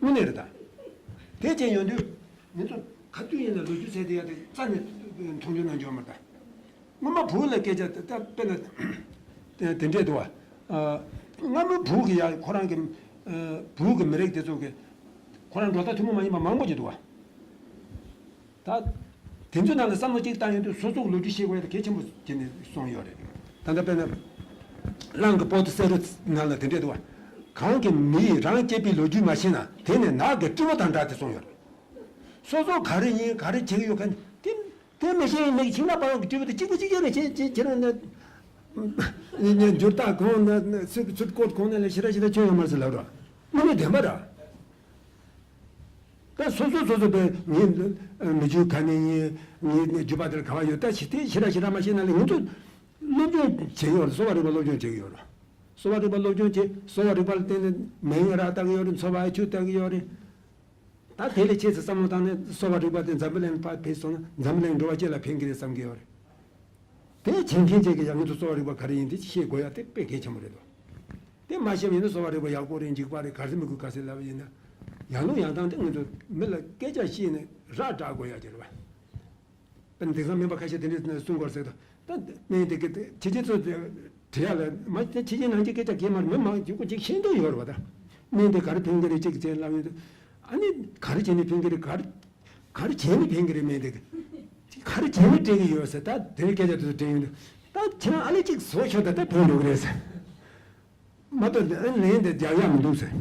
དངོས་གནས་རེད་ད། དེ་བྱས་ཡོང་དུས་ང་ཚོ་ག་དུས་ཡིན་ན་ལོ་རྒྱུས་ཟེར་དེ་ཡ་དེ་རྩ་ནས་མཐོང་ཆུང་གནང་རྒྱུ་ཡོད་མ་རེད་ད། སྔོན་མ་བོད་ལ་སྐད་ཆ་དེ་ད་དཔེར་ན་དེ་དེ་འདྲས་འདུག་བ། སྔ་མོ་བོད་ཀྱི་ཡ་ཁོ་རང་གི་བོད་ཀྱི་མི་རིགས་དེ་ཚོ་གི་ཁོ་རང་འགྲོ་སྟངས་ཐུན་མོང་མ་ཡིན་པ་མང་པོ་ཅིག་འདུག་བ། ད་དེ་ཚོའི་ནང་ལ་བསམ་བློ་གཅིག་བཏང་ཡོང་དུས་སོ་སོ་གི་ལོ་རྒྱུས་ཤེས་དགོས་ཡ་དེ་གལ་ཆེན་པོ་བྱས་ནས་གསུངས་ཡོད་རེད། ད་ལྟ་དཔེར་ན་གླང་གི་པོ་ཏི་བསེ་རུ་ནང་ལ་དེ་འདྲས་འདུག་བ། གང་གི་མི་ཡིས་རང་སྐྱེས་པའི་ལོ་རྒྱུས་མ་ཤེས་ན་དེ་ནི་ནགས་ཀྱི་སྤྲེའུ་དང་འདྲ་སྟེ་གསུངས་ཡོད་རེད། སོ་སོ་ག་རེ་ཡིན་ག་རེ་བྱེད་ཀྱི་ཡོད་ག་དེ་དེ་མི་ཤེས་ཡིན་ནི་ཤིང་ནགས་པ་ལོག་གི་སྤྲེའུ་དེ་གཅིག་པུ་གཅིག་རྐྱང་རེད་ཁྱེད་ཁྱེད་ཁྱེད་རང་ནི་འཇུར་རྟགས་གོང་ན་ཚུར་ཚུར་བཀོད་གོང་ན་ལས་ཞེ་དྲག་ཞེ་དྲག་ཁྱོད་ཡོད་མ་རེད་ཟེར་ལབ་རོགས་དངོས་གནས་བདེན་པ་ར། ད་སོ་སོ་སོ་སོ་པས་ངའི་མི་རྒྱུད་ག་ནས་ཡིན། ངའི་རྒྱུད་པ་དེར་ག་བ་ཡོད་ད་ཞི་དེ་ཞེ་དྲག་ཞེ་དྲག་མ་ཤེས་ན་ལས་ང་ཚོ་སློབ་སྦྱོང་བྱེད་ཀྱི་ཡོད་རེད། གསོ་བ་རིག་པ་སློབ་སྦྱོང་བྱེད་ཀྱི་ཡོད་རེད། གསོ་བ་རིག་པ་སློབ་སྦྱོང་བྱེད། གསོ་བ་རིག་པ་ལ་བརྟེན་ནས་མ་ཡིན་ར་ལྟ་གི་ཡོད་རེད། འཚོ་བ་ཨེ་ཆུ་ལྟ་གི་ཡོད་རེད། ད་དེ་ལས་ཆེས་སུ་བསམ་བློ་བཏང་ནས་གསོ་བ་རིག་པ་དེ་འཛམ་བུ་གླིང་ཕར་ཕེབས་སོང་ན་འཛམ་བུ་གླིང་འགྲོ་བ་སྤྱི་ལ་ཕན་གི་རེད་བསམ་གི་ཡོད་རེད། དེ་བྱེད་མཁན་ཅིག་གིས་ཡང་ང་ཚོ་གསོ་བ་རིག་པ་ག་རེ་ཡིན་དེ་ཤེས་དགོས་ཡ་དེ་དཔེ་གལ་ཆེན་པོ་རེད་དོ། དེ་མ་ཤེས་པ་ཡིན་ན་གསོ་བ་རིག་པ་ཡག་པོ་རེད་འཇིགས་པ་རེད་ག་རེ་མི་དགོས་ག་ཚད་ལབ་ཡིན་ན། ཡང་ལུང་ཡང་དང་དེ་ང་ཚོ་མི་ལ་སྐད་ཆ་བཤད་ནས་ར་སྒྲག་དགོས་ཡ་ཅིག་རེད་བ། དེང་སང་སྨན་པ་ཁ་ཤས་དེ་འདྲས་གསུང་དགོས་ཟེར་དང་། ད་སྨན་དེ་གི་ཁྱེད་ཁྱེད་ཚོ་དྲི་ཡ་ལ་མ་དེ་ཁྱེད་ཁྱེད་ནང་གི་སྐད་ཆ་གས་མར་མི་མང་རྒྱུག་པ་ཅིག་ཤེས་འདོད་ཡོད་རེད་བ། ད་སྨན་དེ་ག་རེ་ཕན་གི་རེད་ཅིག་ཅེས་ལབ་ཡོད་དུས། ཨ་ནི་ག་རེ་བྱས་ནས་ཕན་གི་རེད་ག་རེ་ག་རེ་བྱས་ནས་ཕན་གི་རེད་སྨན་དེ་གི། ག་རེ་བྱས་ནས་སྤྲད་གི་ཡོད་ཟེར་ད་དེ་རིང་སྐད་ཆ་དེ་ཚོ་དྲན་ཡོང་དུས། ད་ཁྱེད་རང་ཨ་ལེ་ཅིག་བཟོ་ཤོག་ད་ད་ཕན་འགྲོ་གི་རེད་ཟེར། མ་གཏོགས་ཨ་ལན་དེ་རྒྱག་ཡག་མི་འདུག་ཟེར།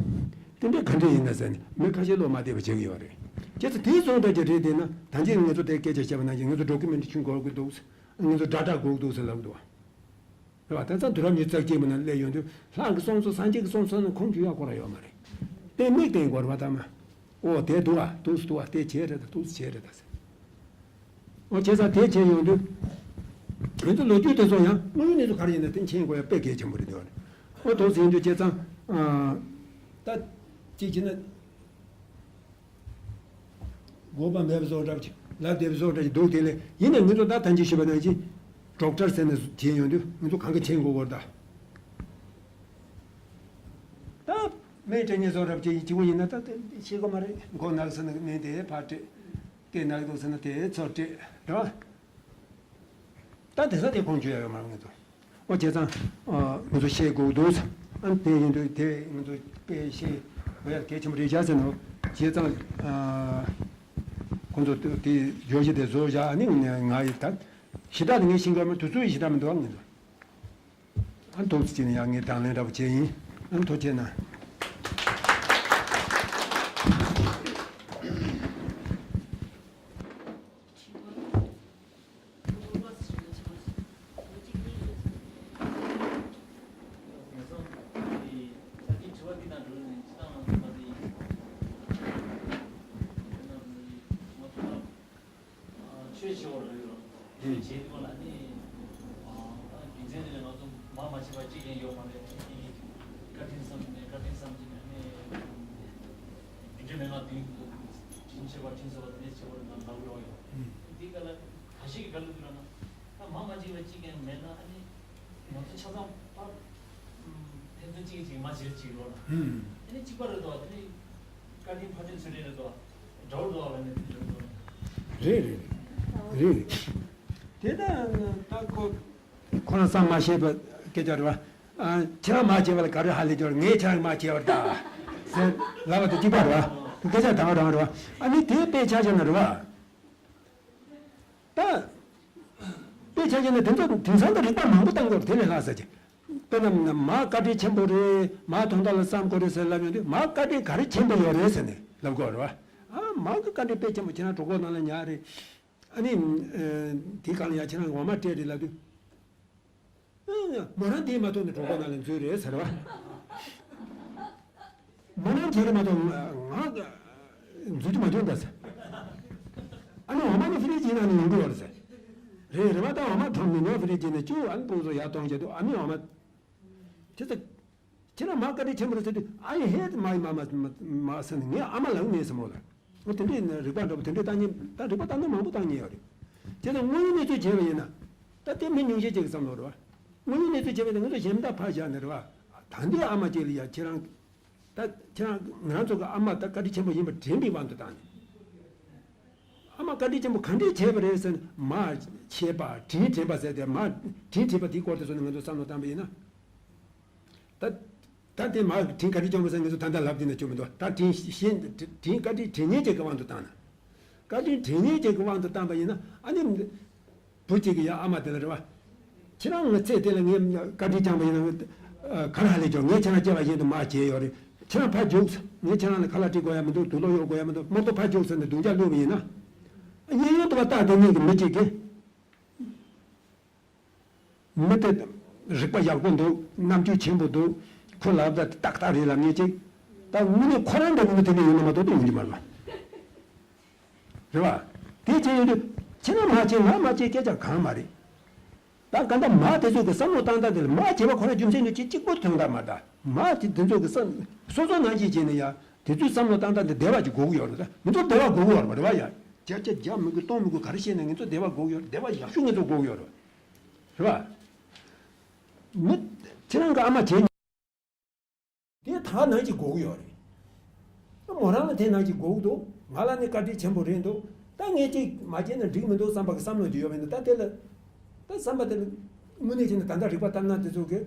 དེ་འདྲ་ག་འདྲ་ཡིན་ན་ཟེར་ནས་མི་ཁ་ཤས་བློ་མ་བདེ་བ་བྱེད་ཀྱི་ཡོད་རེད། ཁྱེད་ཚོ་དེའི་བཟོ་འདྲ་ཅིག་རེད་དེ་ན་ད་ཅི་ང་ཚོ་དེ་སྐད་ཆ་བཤད་པ་ནང་བཞིན་ང་ཚོ་ཌོ་ཀུ་མེན་ཊི་ཆུང་དགོས་ཀྱི་འདུག་ཟེར། ང་ཚོ་སྒྲ་སྒྲ་དགོས་ཀྱི་འདུག་ཟེར་ལབ་ཀྱི་འདུག་བ། རེད་བ། དེང་སང་དུས་རབས་ཉི་ཤུ་རྩ་གཅིག་པ་ནང་སླེབས་ཡོང་དུས་ལྷ་གི་གསུང་སོ་སངས་རྒྱས་ཀྱི་གསུང་སོ་ནི་ཁུངས་འཁྱོལ་ཡག་ཁོ་རང་ཡོད་མ་རེད། དེ་མིག་བསྟན་དགོས་རེད་བ་ད་མ། ཨོ་དེ་འདུག་ཨ་འདུག་སེ་འདུག་ཨ་དེ་བྱས་རེད་ད་འདུག་སེ་བྱས་རེད་ད་ཟེར། ཨོ་བྱས་ཙང་དེ་བྱས་ཡོང་དུས། ང་ཚོ་ལོ་རྒྱུས་དེ་ཚོ་ཡང་དངོས་ཡོད་གནས་ཚུལ་ག་རེ་ཡིན་ན་དེ་མཁྱེན་དགོས་ཡ་དཔེ་གལ་ཆེན་པོ་རེད་འདུག་ཨ། ཨོ་འདུག་སེ་ཡིན་དུས་བྱས་ཙང་། ད་གཅིག་བྱས་ན། དགོས་པ་མེད་པ་བཟོ་འདྲ་ཅིག་ལབ་བསྡད་པ་བཟོ་འདྲ་ཅིག་འདུག་དེ་ལས་ཡིན་ན་ང་ཚོ་ད་ད་ཅི་ཞུས་པ་ནང་བཞིན་ཌོག་ཊར་ཟེར་ནས་བྱས་ཡོང་དུས་ང་ཚོ་གང་ག་མཁྱེན་དགོས་སྐོར་ད། ད་སྨན་སྤྲད་མཁན་བཟོ་འདྲ་ཅིག་བྱེད་དགོས་ཡིན་ན་ད་དེ་ཤེས་དགོས་མ་རེད། མགོ་ནག་ཟེར་ན་སྨན་དེ་ཕར་སྤྲད། སྐེ་ནག་འདུག་ཟེར་ན་དེ་ཚུར་སྤྲད། རེད་བ། ད་དེང་སང་དེ་ཁུངས་འཁྱོལ་ཡ་ཡོད་མ་རེད་ང་ཚོ། ཨོ་བྱས་ཙང་ཨ་ང་ཚོ་ཤེས་དགོས་འདུག་ཨ་ནི་དེ་ཡིན་དུས་དེ་ང་ཚོ་དཔེ་ཤེས་དགོས་ཡ་གལ་ཆེན་པོ་རེད་བྱས་ཙང་ནོ། བྱས་ཙང་ཨ་ཁོང་ཚོ་དེ་བརྗོད་གཞི་དེ་བཟོ་བཞག་ཨ་ནི་ང་ཡི་ད་ཞེ་དྲག་དེ་ངས་ཤེས་ཀྱི་མ་དུས་ཚོད་ཞེ་དྲག་མི་འདུག་ཨ་ང་ཚོ། ཨ་ཐུགས་རྗེ་ཆེ་ཡ་ངས་དང་ལེན་འདྲ་པོ་བྱས་ཡིན། ཨ་ཐུགས་རྗེ་གནང་། ཆོས་བྱེད་པར་ལུས་རོ། ཆོས་བྱེད་དུས་ལ་ནི། ད་རྒྱུ་མཚན་དེ་ལ་ང་ཚོ་མ་མ་བྱས་པ་གཅིག་ཀྱང་ཡོད་མ་རེད། བཀའ་དྲིན་བསམ་ནས་བཀའ་དྲིན་བསམ་གྱི་ནས་ནི། རྒྱུ་འབྲས་མན་ངག་བདུན་དུ་དྲིན་ཆེ་བ་དྲིན་གཟོ་བ་དེ་ནས་བྱེད་པར་ང་ལབ་རོགས་ཡོད། འདི་ག་ལ་ད་ཞིག་གི་ག་ལུགས་ལ་ན། ད་མ་མ་བྱས་པ་གཅིག་ཀྱང་མེད་ན་ཨ་ནི། ང་ཚོ་ཆ་ཚང་ཕར། ཕན་ཚུན་གཅིག་གིས་གཅིག་མ་བྱེད་ཅིག་ལོ་ལ། ཨ་ནི་གཅིག་པ་རེད་དོ། དེ་ནི་བཀའ་དྲིན་ཕ་དྲིན་ཚུལ་ཁྲིམས་རེད་དོ། འདྲ་བོ་རེད་དོ་ལ་ནི་དེ་འདྲ་བོ་རེད། རེད་རེད་རེད། དེ་ད་ད་ཁོ་ཁོ་རང་བསམ་མ་ཤེས་པ་སྐད་ཆ་རེད་བ། ཨ་ཁྱེད་རང་མ་བྱས་པ་ལ་ག་རེ་ཧ་ལས་ཀྱི་ཡོད་རེད། ངས་ཁྱེད་རང་མ་བྱས་པ་རེད་ད་ཟེར་ལབ་པ་དེ་གཅིག་པ་རེད་བ། སྐད་ཆ་དང་རང་རེད་བ། ཨ་ནི་དེ་དཔེ་ཆ་བཞག་ན་རེད་བ། ད། དཔེ་ཆ་བཞག་ན་དེ་ཚོ་དེང་སང་ད་རིག་པ་མང་པོ་བཏང་དགོས་རེད། དེ་ལས་ལྷག་ས་ཅིག་དཔེར་ན་མ་བཀའ་དྲིན་ཆེན་པོ་རེད། མ་དོན་དག་ལ་བསམ་དགོས་རེད་ཟེར་ལབ་ཡོང་དུས་མ་བཀའ་དྲིན་ག་རེ་ཆེན་པོ་ཡོད་རེད་ཟེར་ནས་ལབ་དགོས་རེད་བ། ཨ་མ་གི་བཀའ་དྲིན་དཔེ་ཆེན་པོ་ཁྱེད་རང་གྲོད་ཁོག་ནང་ལ་ཉར་རེད། ཨ་ནི། དེ་གང་ལ་ཡ་ཁྱེད་རང་འོ་མ་སྤྲད་རེད་ལབ་དུས། མོ་རང་དེའི་མ་ཐོག་ནས་གྲོད་ཁོག་ནང་ལ་འཛུལ་རེད་ཟེར་བ། མོ་རང་དེ་རེད་མ་གཏོགས་ང་འཛུལ་རྒྱུ་མ་བྱུང་ད་ཟེར། ཨ་ནི་འོ་མ་ནི་ཧྥི་རི་ཇི་ནང་ནས་ཡོང་གི་ཡོད་རེད་ཟེར། རེད་རེད་མ་ད་འོ་མ་གྲོམ་ནས་ཉོ་ཧྥི་རི་ཇི་ནས་བཅུག་ཨ་ནི་སྤུ་གུ་ཚོ་ཡར་གཏོང་བྱེད་དུས་ཨ་ནི་འོ་མ། དེ་ཚོ། ཁྱེད་རང་མ་བཀའ་དྲིན་ཆེན་པོ་རེད་ཟེར་དུས་ཨ་ཡེ་ཧེ་མ་ཡི་མ་མ་མ་ཟེར་ནས་ངས་ཨ་མ་ལབ་མེད་ཟེར་མོ་ལ། འོ་དེ་འདྲའི་རིག་པ་འདྲ་པོ་དེ་འདྲའི་ལྟ་ཉན་ད་རིག་པ་ལྟ་ན་མང་པོ་བཏང་ཉན་ཡོད་རེད། བྱས་ཙང་དངོས་ཡོད་གནས་ཚུལ་བྱས་པ་ཡིན་ན། ད་དེ་མི་ཉུང་ཤས་ཅིག་གི་བསམ་བློ་རེད་བ། དངོས་ཡོད་གནས་ཚུལ་བྱས་པ་ཡིན་ན་ང་ཚོ་གཞན་དག་ཕར་བཞག་ནས་རེད་བ། ད་ལྟའི་ཨ་མ་ཅིག་ལ་ཡ་ཁྱེད་རང་། ད་ཁྱེད་རང་ང་རང་ཚོ་གི་ཨ་མ་ད་བཀའ་དྲིན་ཆེན་པོ་ཡིན་པ་དྲན་པའི་དབང་དུ་བཏང་ནས། ཨ་མ་བཀའ་དྲིན་ཆེན་པོ་ག་འདྲས་བྱས་པ་རེད་ཟེར་ནས་མ་བྱས་པ་དྲིན་དྲན་པ་ཟེར་ཏེ་མ་དྲིན་དྲན་པ་དེའི་སྐོར་དེ་ཚོ་ནས་ང་ཚོ་བསམ་བློ་བཏང་པ་ཡིན་ན། ད། ད་དེ་མ་དྲིན་ག་རེ་བསྐྱངས་པ་ཟེར་ངེད་ཚོ་ད་ལྟ་ལབ་དེ་ན་ཆོག་མི་འདུག་ད་དྲིན་ཤེས་དྲིན་བཀའ་དྲིན་དྲན་ཉན་ཅིག་གི་དབང་དུ་བཏང་ན། བཀའ་དྲིན་དྲན་ཉན་ཅིག་གི་དབང་དུ་བཏང་པ་ཡིན་ན་ཨ་ནི། བུ་གཅིག་གི་ཡ་ཨ་མ་དེ་ལ་རེ་བ། ཁྱེད་རང་ངའི་ཚེ་དེ་ལ་ངས་བཀའ་དྲིན་བསྐྱངས་པ་ཡིན་ན། ག་རེ་ཧ་ལས་ཀྱང་ངས་ཁྱེད་རང་སྐྱེ་བ་བཞིན་དུ་མ་བྱས་ཡོད་རེད། ཁྱེད་རང་ཕར་རྒྱུགས། ངས་ཁྱེད་རང་ལ་ཁ་ལག་སྤྲད་དགོས་ཡ་མི་འདུག་དུག་ལོག་གཡོག་དགོས་ཡ་མི་འདུག་དམག་ཏོ་ཕར་རྒྱུགས་ཟེར་ནས་རྡུང་རྒྱག་བླུགས་པ་ཡིན་ན། གཡས་གཡོན་དུ་བ་སྟག་དེ་གཉིས་ཀྱི་མི་གཅིག་གིས། མི་དེ་རིག་པ་ཡག་པོ་འདུག་རྣམ་དཔྱོད་ཆེན་པོ་འདུག་ཁོ་ལབ་ད་ཏག་ཏག་རེད་ལབ་མཁན་ཅིག་ད་དངོས་གནས་ཁོ་རང་འདྲ་བའི་མི་དེ་འདྲ་ཡོད་ན་མ་གཏོགས་དེ་ཡོང་རྒྱུ་མ་རེད་པ། རེད་པ། དེ་བྱས་ཡོང་དུས་ཁྱེད་རང་མ་བྱེད་ང་མ་བྱེད་སྐད་ཆ་གང་མ་རེད། ད་ག་འདྲ་མ་དེ་ཚོ་གི་བསམ་བློ་བཏང་སྟངས་དེ་ལ་མ་བྱེད་པ་ཁོ་རང་རྒྱུ་མཚན་དུ་ཅིག་གཅིག་པོ་ཐོན་ད་མ་ད་མ་དེ་དེ་ཚོ་གི་བསམ་སོ་སོ་ནང་བཞིན་བྱས་ནས་ཡ་དེ་ཚོའི་བསམ་བློ་བཏང་སྟངས་དེ་བདེ་བ་ཅིག་དགོས་ཀྱི་ཡོད་རེད། ད་མི་ཚོ་བདེ་བ་དགོས་ཀྱི་ཡོད་རེད་པ་རེད་པ་ཡ། བརྒྱ་ཆ་བརྒྱ་མི་དགོས་སྟོང་མི་དགོས་ག་རེ་བཤད་ནས་ངེད་ཚོ་བདེ་བ་དགོས་ཀྱི་ཡོད་རེད། བདེ་བ་ཡག་ཤོས་ངེད་ཚོ་དགོས་ཀྱི་ཡོད་རེད། རེད་པ། མི། ཁྱེད་རང་གི་ཨ་མ་བྱས་ནས། དེ་དག་ནང་གཅིག་དགོས་ཀྱི་ཡོད་རེད། མོ་རང་ལ་དེ་ནང་གཅིག་དགོས་ཀྱི་འདུག་ང་ལ་ནི་བཀའ་དྲིན་ཆེན་པོ་རེད་འདུག་ད་ངས་གཅིག་མ་བྱས་ན་འགྲིག་མི་འདུག་བསམ་པ་གི་བསམ་བློ་ཅིག་ཡོད་པ་ཡིན་ན་ད་དེ་ལ། ད་བསམ་པ་དེ་ལ། དངོས་གནས་བྱས་ན་ད་ལྟ་རིག་པ་བཏང་ན་དེ་ཚོ་གི།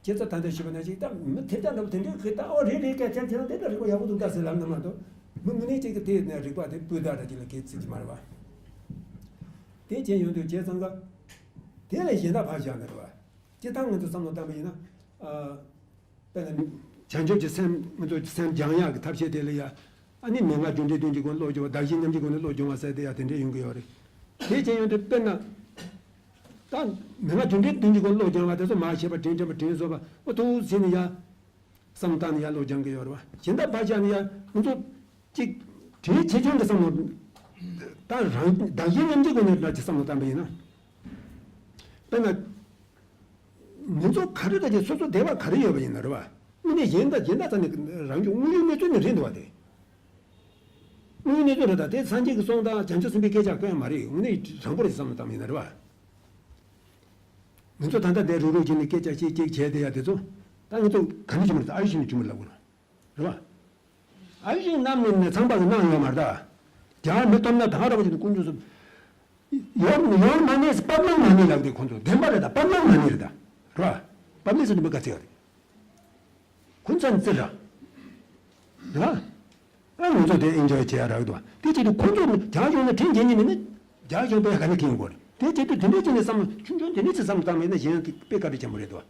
ཁྱེད་ཚོ་ད་ལྟ་ཞུས་པ་ནང་བཞིན་ད་མི་དེ་འདྲ་འདྲ་པོ་དེ་འདྲའི་གི་ད་ཨོ་རེད་རེད་སྐད་ཆ་དེ་ལ་དེ་འདྲ་རིག་པ་ཡག་པོ་འདུག་ད་ཟེར་ལབ་ན་མ་གཏོགས་མི་དངོས་གནས་ཅིག་གི་དེ་ནས་རིག་པ་དེ་སྤུས་དག་འདྲ་ཅིག་ལ་གལ་ཚིག་གི་མ་རེད་པ། དེ་བྱས་ཡོང་དུས་བྱས་ཙང་ཀ། དེ་ལས་གཞན་དག་ཕར་བཞག་ནས་རེད་པ། སྤྱིར་བཏང་ང་ཚོ་བསམ་བློ་བཏང་པ་ཡིན་ན། ཨ། དཔེར་ན། བྱང་ཆུབ་ཀྱི་སེམས་ང་ཚོ་སེམས་སྦྱང་ཡག་གི་ཐབས་ཤེས་དེ་ལ་ཡ། ཨ་ནི་མན་ངག་རྒྱུ་འབྲས་བདུན་གྱི་སྒོ་ནས་བློ་སྦྱོང་བ་བདག་གཞན་མཉམ་གྱི་སྒོ་ནས་བློ་སྦྱོང་བ་ཟེར་དེ་ཡ་དེ་འདྲས་ཡོང་གི་ཡོད་རེད། དེ་བྱས་ཡོང་དུས་དཔེར་ན། ད། མན་ངག་རྒྱུ་འབྲས་བདུན་གྱི་སྒོ་ནས་བློ་སྦྱོང་བ་དེ་ཚོ་མར་ཤེས་པ་དྲིན་དྲན་པ་དྲིན་གཟོ་བ་འོ་ཐུགས་ཟིན་ནས་ཡ། བསམ་བཏང་ནས་ཡར་བློ་སྦྱང་གི་ཡོད་རེད་པ། གཞན་དག་ཕར་བཞག་ནས་ཡ་ང་ཚོ་གཅིག་གྲས་ཆེ་ཆུང་གི་བསམ་བློ། ད་རང་བདག་གཞན་མཉམ་གཅིག་གི་ངོས་ནས་ཅིག་བསམ་བློ་བཏང་པ་ཡིན་ན། དཔེར་ན། ང་ཚོ་ག་རེ་ད་ཅིག་སོ་སོ་བདེ་བ་ག་རེ་ཡོད་པ་ཡིན་ན་རེད་པ། དངོས་གནས་གཞན་དག་གཞན་དག་ཚ་ནས་རང་བྱུང་དངོས་ཡོད་གནས་ཚུལ་ནས་རེད་འདུག་པ་དེ། དངོས་ཡོད་གནས་ཚུལ་རེད་ད་དེ་སངས་རྒྱས་ཀྱི་གསུང་དང་བྱང་ཆུབ་སེམས་དཔའི་སྐད་ཆ་བཀོད་ཡ་མ་རེད། དངོས་གནས་དྲང་པོ་རེད་བསམ་བློ་བཏང་པ་ཡིན་ན་རེད་པ། ང་ཚོ་ད་ལྟ་འདིར་རུག་རུག་བྱས་ནས་སྐད་ཆ་བཤད་ཅིག་བྱས་བསྡད་ཡ་དེ་ཚོ། ད་ང་ཚོ་ག་ནས་བྱུང་མ་རེད། ཨ་ཡུ་ཤི་ནས་བྱུང་མ་རེད་ལབ་དགོས་རེད་པ། ཨ་ཡུ་ཤི་ནས་བསྣམས་ནས་ནས་ཚངས་པ་གིས་གནང་ཡོད་མ་རེད་ད། རྒྱ་གར་མི་སྟོབས་ན་ད་ག་ར་བ་ཅིག་ཏུ་དཀོན་མཆོག་གསུམ། ཡོང་ཡོང་མ་ནས་པབ་ལིང་མ་ནས་ལབ་དེ་ཁོང་ཚོ་བདེན་པ་རེད་ད། པབ་ལིང་མ་ནས་རེད་ད། ར། པབ་ལིང་ཟེར་ནི་མི་དགའ་ཚིག་རེད། ཁོང་ཚོ་ནི་ཙི་ར། ར། ཨ་ང་ཚོ་དེ་ཨེན་ཇོའི་བྱེད་ཡ་རག་འདུག་དེ་བྱེད་དུས་ཁོང་ཚོ་ནི་རྒྱ་གཞུང་ནས་དྲིན་འཇལ་ཉིན་ནི་ནི་རྒྱ་གཞུང་པས་ག་ནས་ཁེངས་དགོས་རེད། དེ་བྱེད་དུས་དེ་འདྲའི་ཅིག་ནས་བསམ་ཆུང་ཆུང་དེ་འདྲའི་ཅིག་བསམ་བཏང་བས་ན་གཞན་དཔེ་དཀའ་ལས་ཆེན་པོ་རེད་དོ།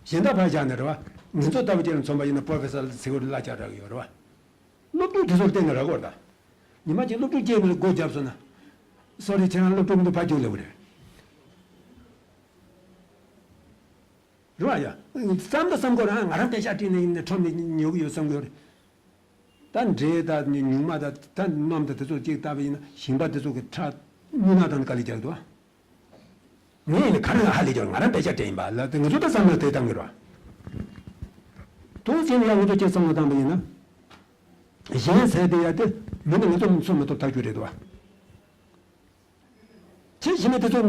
གཞན་དག་ཕར་བཞག་ནས་རེད་བ། ང་ཚོ་ལྟ་བུ་ཅིག་ལ་མཚོན་པ་ཡིན་ན་པོ་རོ་ཕེ་སར་ཟེར་བ་གླ་ཆ་རག་ཡོད་རེད་བ། སློབ་ཕྲུག་དེ་ཚོར་བརྟེན་ནས་རག་གི་རེད་ད། ཉི་མ་གཅིག་སློབ་ཕྲུག་སྐྱེས་མི་ལ་སྒོ་བརྒྱབ་སོང་ན། སོ་རི་ཁྱེད་རང་སློབ་ཕྲུག་མི་འདུག་ཕ་རྒྱུག་ལབ་རེད། རེད་བ་ཡ། བསམ་ད་བསམ་དགོས་རེད། ང་རང་པེ་ཤག་བྲིས་ནས་ཡིན་ནས་ཁྲོམ་ནས་ཉོ་གི་ཡོད་བསམ་གི་ཡོད་རེད། ད་འབྲས་ད་ཉུང་མ་ད་ད་སྣུམ་ད་དེ་ཚོ་གཅིག་བཏབ་པ་ཡིན་ན་ཞིང་པ་དེ་ཚོ་གི་ཁྲག་རྔུལ་ནག་དང་དཀའ་ལས་རྒྱག་འདུག་ངས་ཡིན་ན་ག་རེ་ང་ཧ་ལས་ཀྱང་ང་རང་པེ་ཤག་སྤྲད་ཡིན་པ་ལ་དེ་ང་ཚོ་ད་བསམ་བློ་དེ་བཏང་གི་རེད་བ། དུང་ཟིན་ཡང་ང་ཚོ་སྐྱེ་བསམ་བློ་བཏང་པ་ཡིན་ན། གཞན་ཟེར་དེ་ཡ་དེ་མི་ནི་ང་ཚོ་མི་ཚོ་མི་ཐོབ་ཐག་ཆོད་རེད་དོ། ཁྱེད་གཞི་ནས་དེ་ཚོ་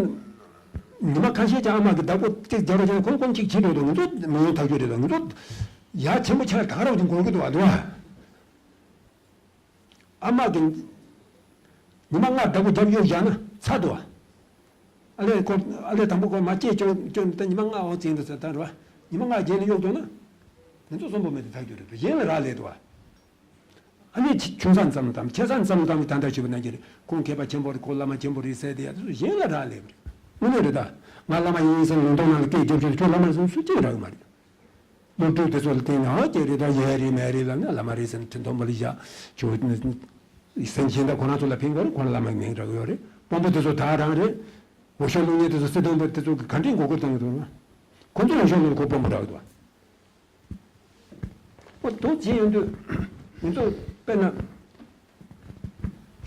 ཉི་མ་ཁ་ཤས་ཀྱང་ཨ་མ་གི་བདག་པོ་གཅིག་རྒྱབ་རོགས་བྱས་ན་ཁོང་ཁོང་གཅིག་བྱེད་འགྲོ་དོ། ང་ཚོ་མི་ཡོང་ཐག་ཆོད་རེད་དོ། ང་ཚོ་ཡ་ཆེན་པོ་ཆེ་ལ་ད་ག་རང་གི་འགོར་གི་འདུག་བ་འདུག་བ། ཨ་མ་གི་ཉི་མ་ལྔ་བདག་པོ་རྒྱབ་གཡུག་བཞག་ན་ཚར་འདུག་བ། ཨ་ལས་ཁོ་ཨ་ལས་དང་པོ་ཁོ་མ་སྐྱེས་ཅོ་ཅོ་ད་ཉི་མ་ལྔ་འོང་ཙིང་དུ་ཟེར་ད་རེད་བ། ཉི་མ་ལྔ་རྗེས་ལ་གཡུག་འདུག་ན། ང་ཚོ་གསོན་པོ་མེད་དུ་ཐག་གྱུར་རེད་དོ། གཞན་ལ་རག་ལས་འདུག་བ། ཨ་ནི་ཆུང་ས་ཙམ་དང་ཆེ་ས་ཙམ་དང་ད་ལྟ་ཞུ་བ་ནང་བཞིན་རེད། ཁོང་མཁས་པ་ཆེན་པོ་རེད། ཁོ་བླ་མ་ཆེན་པོ་རེད་ཟེར་དེ་ཡ་དེ་ཚོ་གཞན་ལ་རག་ལས་པ་རེད། དངོས་གནས་རེད་ད། ང་བླ་མ་ཡིན་ཟེར་ལུང་སྟོང་ནང་ལ་སྐད་རྒྱབ་ཤོག་ཁྱོད་བླ་མ་ཟེར་སུ་གཅིག་རག་གི་མ་རེད། སློབ་ཕྲུག་དེ་ཚོ་ལ་བརྟེན་ནས་ཨ་སྐད་རེད་ད་ཡོད་རེད་མེད་རེད་ལབ་ན་བླ་མ་རེད་ཟེར་ན་ཁྲི་མཐོན་པོ་ལ་བཞག་ཆུ་སེམས་ཅན་ད་ཁོ་རང་ཚོ་ལ་ཕན་གི་རེད། ཁོ་རང་བླ་མ་མིང་རག་གི་ཡོད་རེད། དཔོན་པོ་དེ་ཚོ་ད་རང་རེད། འོས་ཤོག་བླུག་མཁན་དེ་ཚོ་སྲིད་དོན་པ་དེ་ཚོ་གི་ག་འདྲའི་མགོ་སྐོར་བཏང་གི་འདུག་ན། ཁོ་ཚོ་འོས་ཤོག་བླུག་ཁོ་དཔོན་པོ་རག་གི་འདུག་ཨོ་དོ་བྱས་ཡོང་དུས། ང་ཚོ་དཔེར་ན།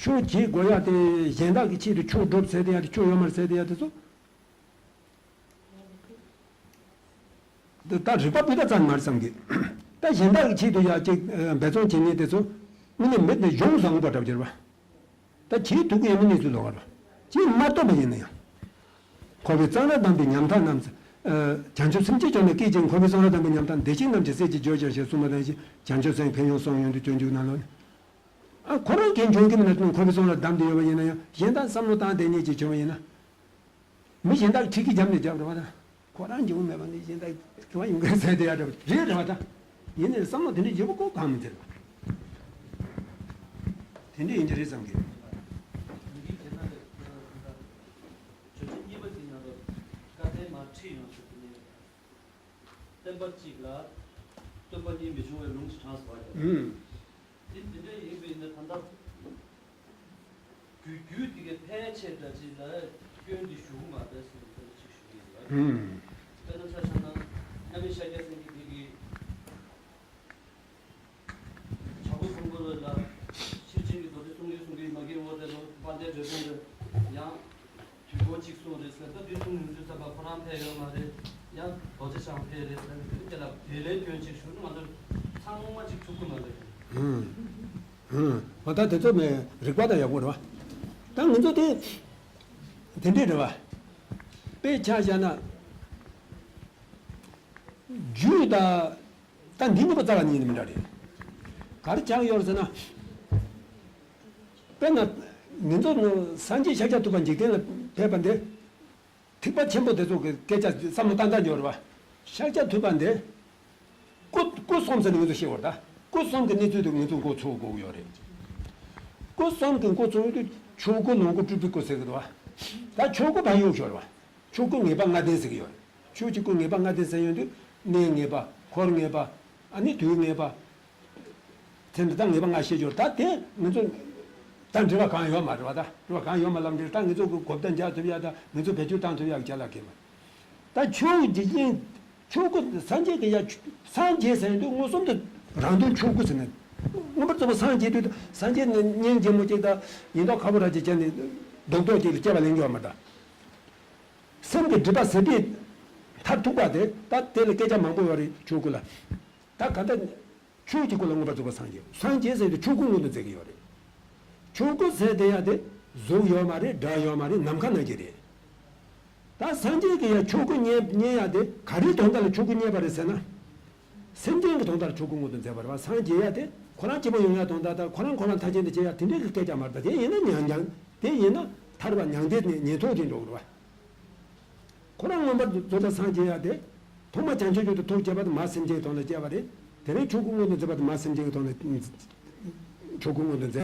ཆོས་བྱེད་དགོས་ཡ་དེ་གཞན་དག་གི་ཆེད་དུ་ཆོས་སྒྲུབ་ཟེར་དེ་ཡ་དེ་ཆོས་ཡོད་མ་རེད་ཟེར་དེ་ཡ་དེ་ཚོ། ད་རིག་པ་སྤུས་དག་ཙམ་མ་རེད་བསམ་གི། ད་གཞན་དག་གི་ཆེད་དུ་ཡ་གཅིག་འབད་བརྩོན་བྱེད་མཁན་དེ་ཚོ། དངོས་གནས་མི་དེ་གཞུང་བཟང་པོ་འདྲ་པོ་ཅིག་རེད་པ། ད་ཁྱེད་ཐུག་གི་ཡིན་ན་གནས་ཚུལ་ལོགས་ཀ་རེད། ཁྱེད་མ་གཏོགས་པ་ཡིན་ན་ཡང་། འཁོར་བའི་གཙང་སྦྲ་དམ་པའི་ཉམ་ཐག་རྣམས། ཨ། བྱང་ཆུབ་སེམས་བསྐྱེད་སྐྱོང་ནས་སྐད་ཅིག་འཁོར་བའི་གཙང་སྦྲ་དམ་པའི་ཉམ་ཐག་བདེ་གཤེགས་རྣམས་ཀྱི་སྲས་ཀྱི་རྒྱུར་གྱུར་ཞེས་གསུངས་པ་ནང་བཞིན་བྱང་ཆུབ་སེམས་ཕན་ཡོན་གསུངས་ཡོང་དུས་སྤྱོད་འཇུག་ནང་ལོགས་ནས། ཨ། ཁོ་རང་གིས་འཇོན་གྱི་མིན་ན་འཁོར་བའི་གཙང་སྦྲ་བསྡམས་ཏེ་ཡོད་པ་ཡིན་ན་ཡང་གཞན་དག་བསམ་བློ་བཏང་བསྡད་མཁན་ཅིག་བྱུང་བ་ཡིན་ན། མི་གཞན་དག་ཁྲིད་ཀྱི་རྒྱབ་ནས་རྒྱབ་རེད་བ་ད། ཁོ་རང་འཇོན་མེད་པ་ནི་གཞན་དག་ག་བ་ཡོང་གི་ཟེར་དེ་ཡ་འདྲ་བ་རེད་རེད་བ་ད། ཡིན་ནའི་བསམ་བློ་དེ་འདྲ་ཡོད་པ་ཁོ་གང་མི་ཟེར་བ། དེ་འདྲ་ཡིན་གྱི་རེད་བསམ་གི། ཆོས་ཚན་གཉིས་པ་དེའི་ནང་ལ་བཀའ་བསྟན་མར་ཁྲིད་ཡོང་ཟེར་དེ་ནས། བསྟན་པ་གཅིག་ལ་སྟོན་པ་གཉིས་མི་འབྱུང་བའི་ལུང་ཞིག་དྲངས་སོང་བ། ཨུམ། དེ་འདི་འདྲ་ཡིན་པས་ན་ད་ལྟ་རྒྱུད་རྒྱུད་འདི་གའི་ཕལ་ཆེར་འདྲ་ཅིག་ལ་སྐྱོན་འདི་ཞུ་གི་མ་རེད་ཟེར་ནས་ཅིག་ཞུ་གི་ཡིན་ལ། ཨུམ། དཔེར་ན་ཆ་བཞག་ན་མཉམ་མེད་ཤཱཀྱ་སེང་གེ་འདི་གིས། བྱ་རྒོད་ཕུང་པོ་ལ་ཤེར་ཕྱིན་གྱི་མདོ་སྡེ་གསུང་གིན་གསུང་གིན་མ་གིན་འོ་དེ་ལོ་དཔལ་ལྡན་འབྲས་སྤུངས་ལ་ཡང་དུས་འཁོར་གཅིག་གསུངས་རེད་ཟེར། ད་དུས་གསུམ་ནོར་འཛོལ་ཚར་བ་ཁོ་རང་ཕེབས་ཡོད་མ་རེད། ཡང་རྡོ་རྗེ་འཆང་ཕེབས་རེད་ཟེར་ནས་དེ་ལ་དེ་ལའི་སྐྱོན་གཅིག་ཞུ་ན་ང་ཚོ་ཚང་མ་གཅིག་ཐུག་གི་མ་རེད། ཧུམ། ཧུམ། འོ་ད་དེ་ཚོ་མེད་རིག་པ་དང་ཡག་པོ་རེད་བ། ད་ང་ཚོ་དེ་དེ་འདྲས་རེད་བ། དཔེ་ཆ་བཞག་ན། རྒྱུད་ད། ད་འདི་གཉིས་པོ་རྩ་བ་ཉིད་ནས་མི་འདྲ་རེད། ག་རེ་ཆགས་ཡོད་ཟེར་ན། དཔེར་ན། ང་ཚོ་སངས་རྒྱས་ཤཱཀྱ་ཐུབ་པ་འཇིག་རྟེན་ལ་ཕེབས་པ་འདི། ཐེག་པ་ཆེན་པོ་དེ་ཚོ་གི་སྐད་ཆ་བསམ་བློ་བཏང་སྟངས་ཡོད་རེད་བ། ཤཱཀྱ་ཐུབ་པ་འདི། སྐུ་སྐུ་གསུམ་ཟེར་ནས་ང་ཚོ་ཤེས་དགོས་རེད་ད། སྐུ་གསུམ་གི་གནས་ཚུལ་དེ་ང་ཚོ་མགོ་ཚོས་དགོས་ཀྱི་ཡོད་རེད། སྐུ་གསུམ་གི་མགོ་ཚོས་དུས་ཆོས་སྐུ་ལོངས་སྐུ་སྤྲུལ་པའི་སྐུ་ཟེར་གི་འདུག་བ། ད་ཆོས་སྐུ་ཕར་གཡུག་ཞོར་བ། ཆོས་སྐུ་ངེས་པ་ལྔ་ལྡན་ཟེར་གྱི་ཡོད་རེད། ཆོས་ཀྱི་སྐུ་ངེས་པ་ལྔ་ལྡན་ཟེར་ཡོང་དུས་གནས་ངེས་པ། འཁོར་ངེས་པ། ཨ་ནི་དུས་ངེས་པ། དེ་འདི་ད་ངེས་པ་ལྔ་བཤད་རྒྱུར་ད་དེ་ང་ཚོ་ད་འབྲེལ་བ་གང་ཡོད་མ་རེད་བ། ད་འབྲེལ་བ་གང་ཡོད་མ་ལབ་འདིར་ད་ང་ཚོ་གི་གོ་བརྡ་འཇགས་ཐུབ་ཡ་ད་ང་ཚོ་བེད་སྤྱོད་བཏང་ཐུབ་ཡ་གི་ཅ་ལག་གི་མ་རེད། ད་ཆོས་ཀྱི་འཇིག་རྟེན་ཆོས་སྐུ་སངས་རྒྱས་ཀྱི་ཡ་སངས་རྒྱས་ཟེར་དུས་མངོན་སུམ་དུ་རང་དོན་ཆོས་སྐུ་ཟེར་ནས་མངོན་པར་རྫོགས་པ་སངས་རྒྱས་དུས་སངས་རྒྱས་ནི་སྙིང་རྗེ་མོ་གཅིག་དང་ཡིན་མདོག་ཁ་པོ་ར་གཅིག་བྱས་ནས་རྡོག་རྡོག་གཅིག་ལ་སྐྱེ་བ་ལེན་གྱི་ཡོད་མ་རེད་ད། སེམས་ཀྱི་སྒྲིབ་པ་ཟད་པའི་མཐར་ཐུག་པ་དེ་ད་དེ་ལ་སྐད་ཆ་མང་པོ་ཡོད་རེད་ཆོས་སྐུ་ལ། ད་ག་འདྲ། ཆོས་ཀྱི་སྐུ་ལ་མངོན་པར་རྫོགས་པར་སངས་རྒྱས། སངས་རྒྱས་ཟེར་དུས་ཆོས་སྐུ་མངོན་དུ་མཛད་ཀྱི་ཡོད་རེད། ཆོས་སྐུ་ཟེར་དེ་ཡ་དེ་གཟུགས་ཡོད་མ་རེད། སྒྲ་ཡོད་མ་རེད། ནམ་མཁའ་ནང་གི་རེད། ད་སངས་རྒྱས་ཀྱི་ཡ་ཆོས་སྐུ་བརྙེས་བརྙེས་ཡ་དེ་ག་རེའི་དོན་དག་ལ་ཆོས་སྐུ་བརྙེས་པ་རེད་ཟེར་ན། སེམས་ཅན་གྱི་དོན་དག་ལ་ཆོས་སྐུ་མངོན་དུ་མཛད་པ་རེད་བ། སངས་རྒྱས་ཡ་དེ་ཁོ་རང་སྐྱིད་པོ་ཡོང་ཡ་དོན་དག་དང་ཁོ་རང་འཁོར་བ་མཐའ་ཅན་དུ་སྐྱེ་ཡ་དེ་འདྲའི་གི་སྐད་ཆ་མ་རེད། ད་དེ་ཡིན་ན་ཉང་ཉང་དེ་ཡིན་ན་ ཐར་པ་མྱང་འདས་ནས་ཉན་ཐོས་དེ་འགྲོ་དགོས་རེད་བ། ཁོ་རང་མངོན་པར་རྫོགས་པར་སངས་རྒྱས་ཡ་དེ། ཐོག་མར་བྱང་ཆུབ་མཆོག་ཏུ་ཐོབ་བྱས་པ་དེ་མར་སེམས་ཅན་གྱི་དོན་དུ་སྐྱེ་བ་རེད། དེ་ནས་ཆོས་སྐུ་མངོན་དུ་མཛད་པ་དེ་མར་སེམས་ཅན་གྱི་དོན་དུ་ཆོས་སྐུ་མངོན་དུ་མཛད།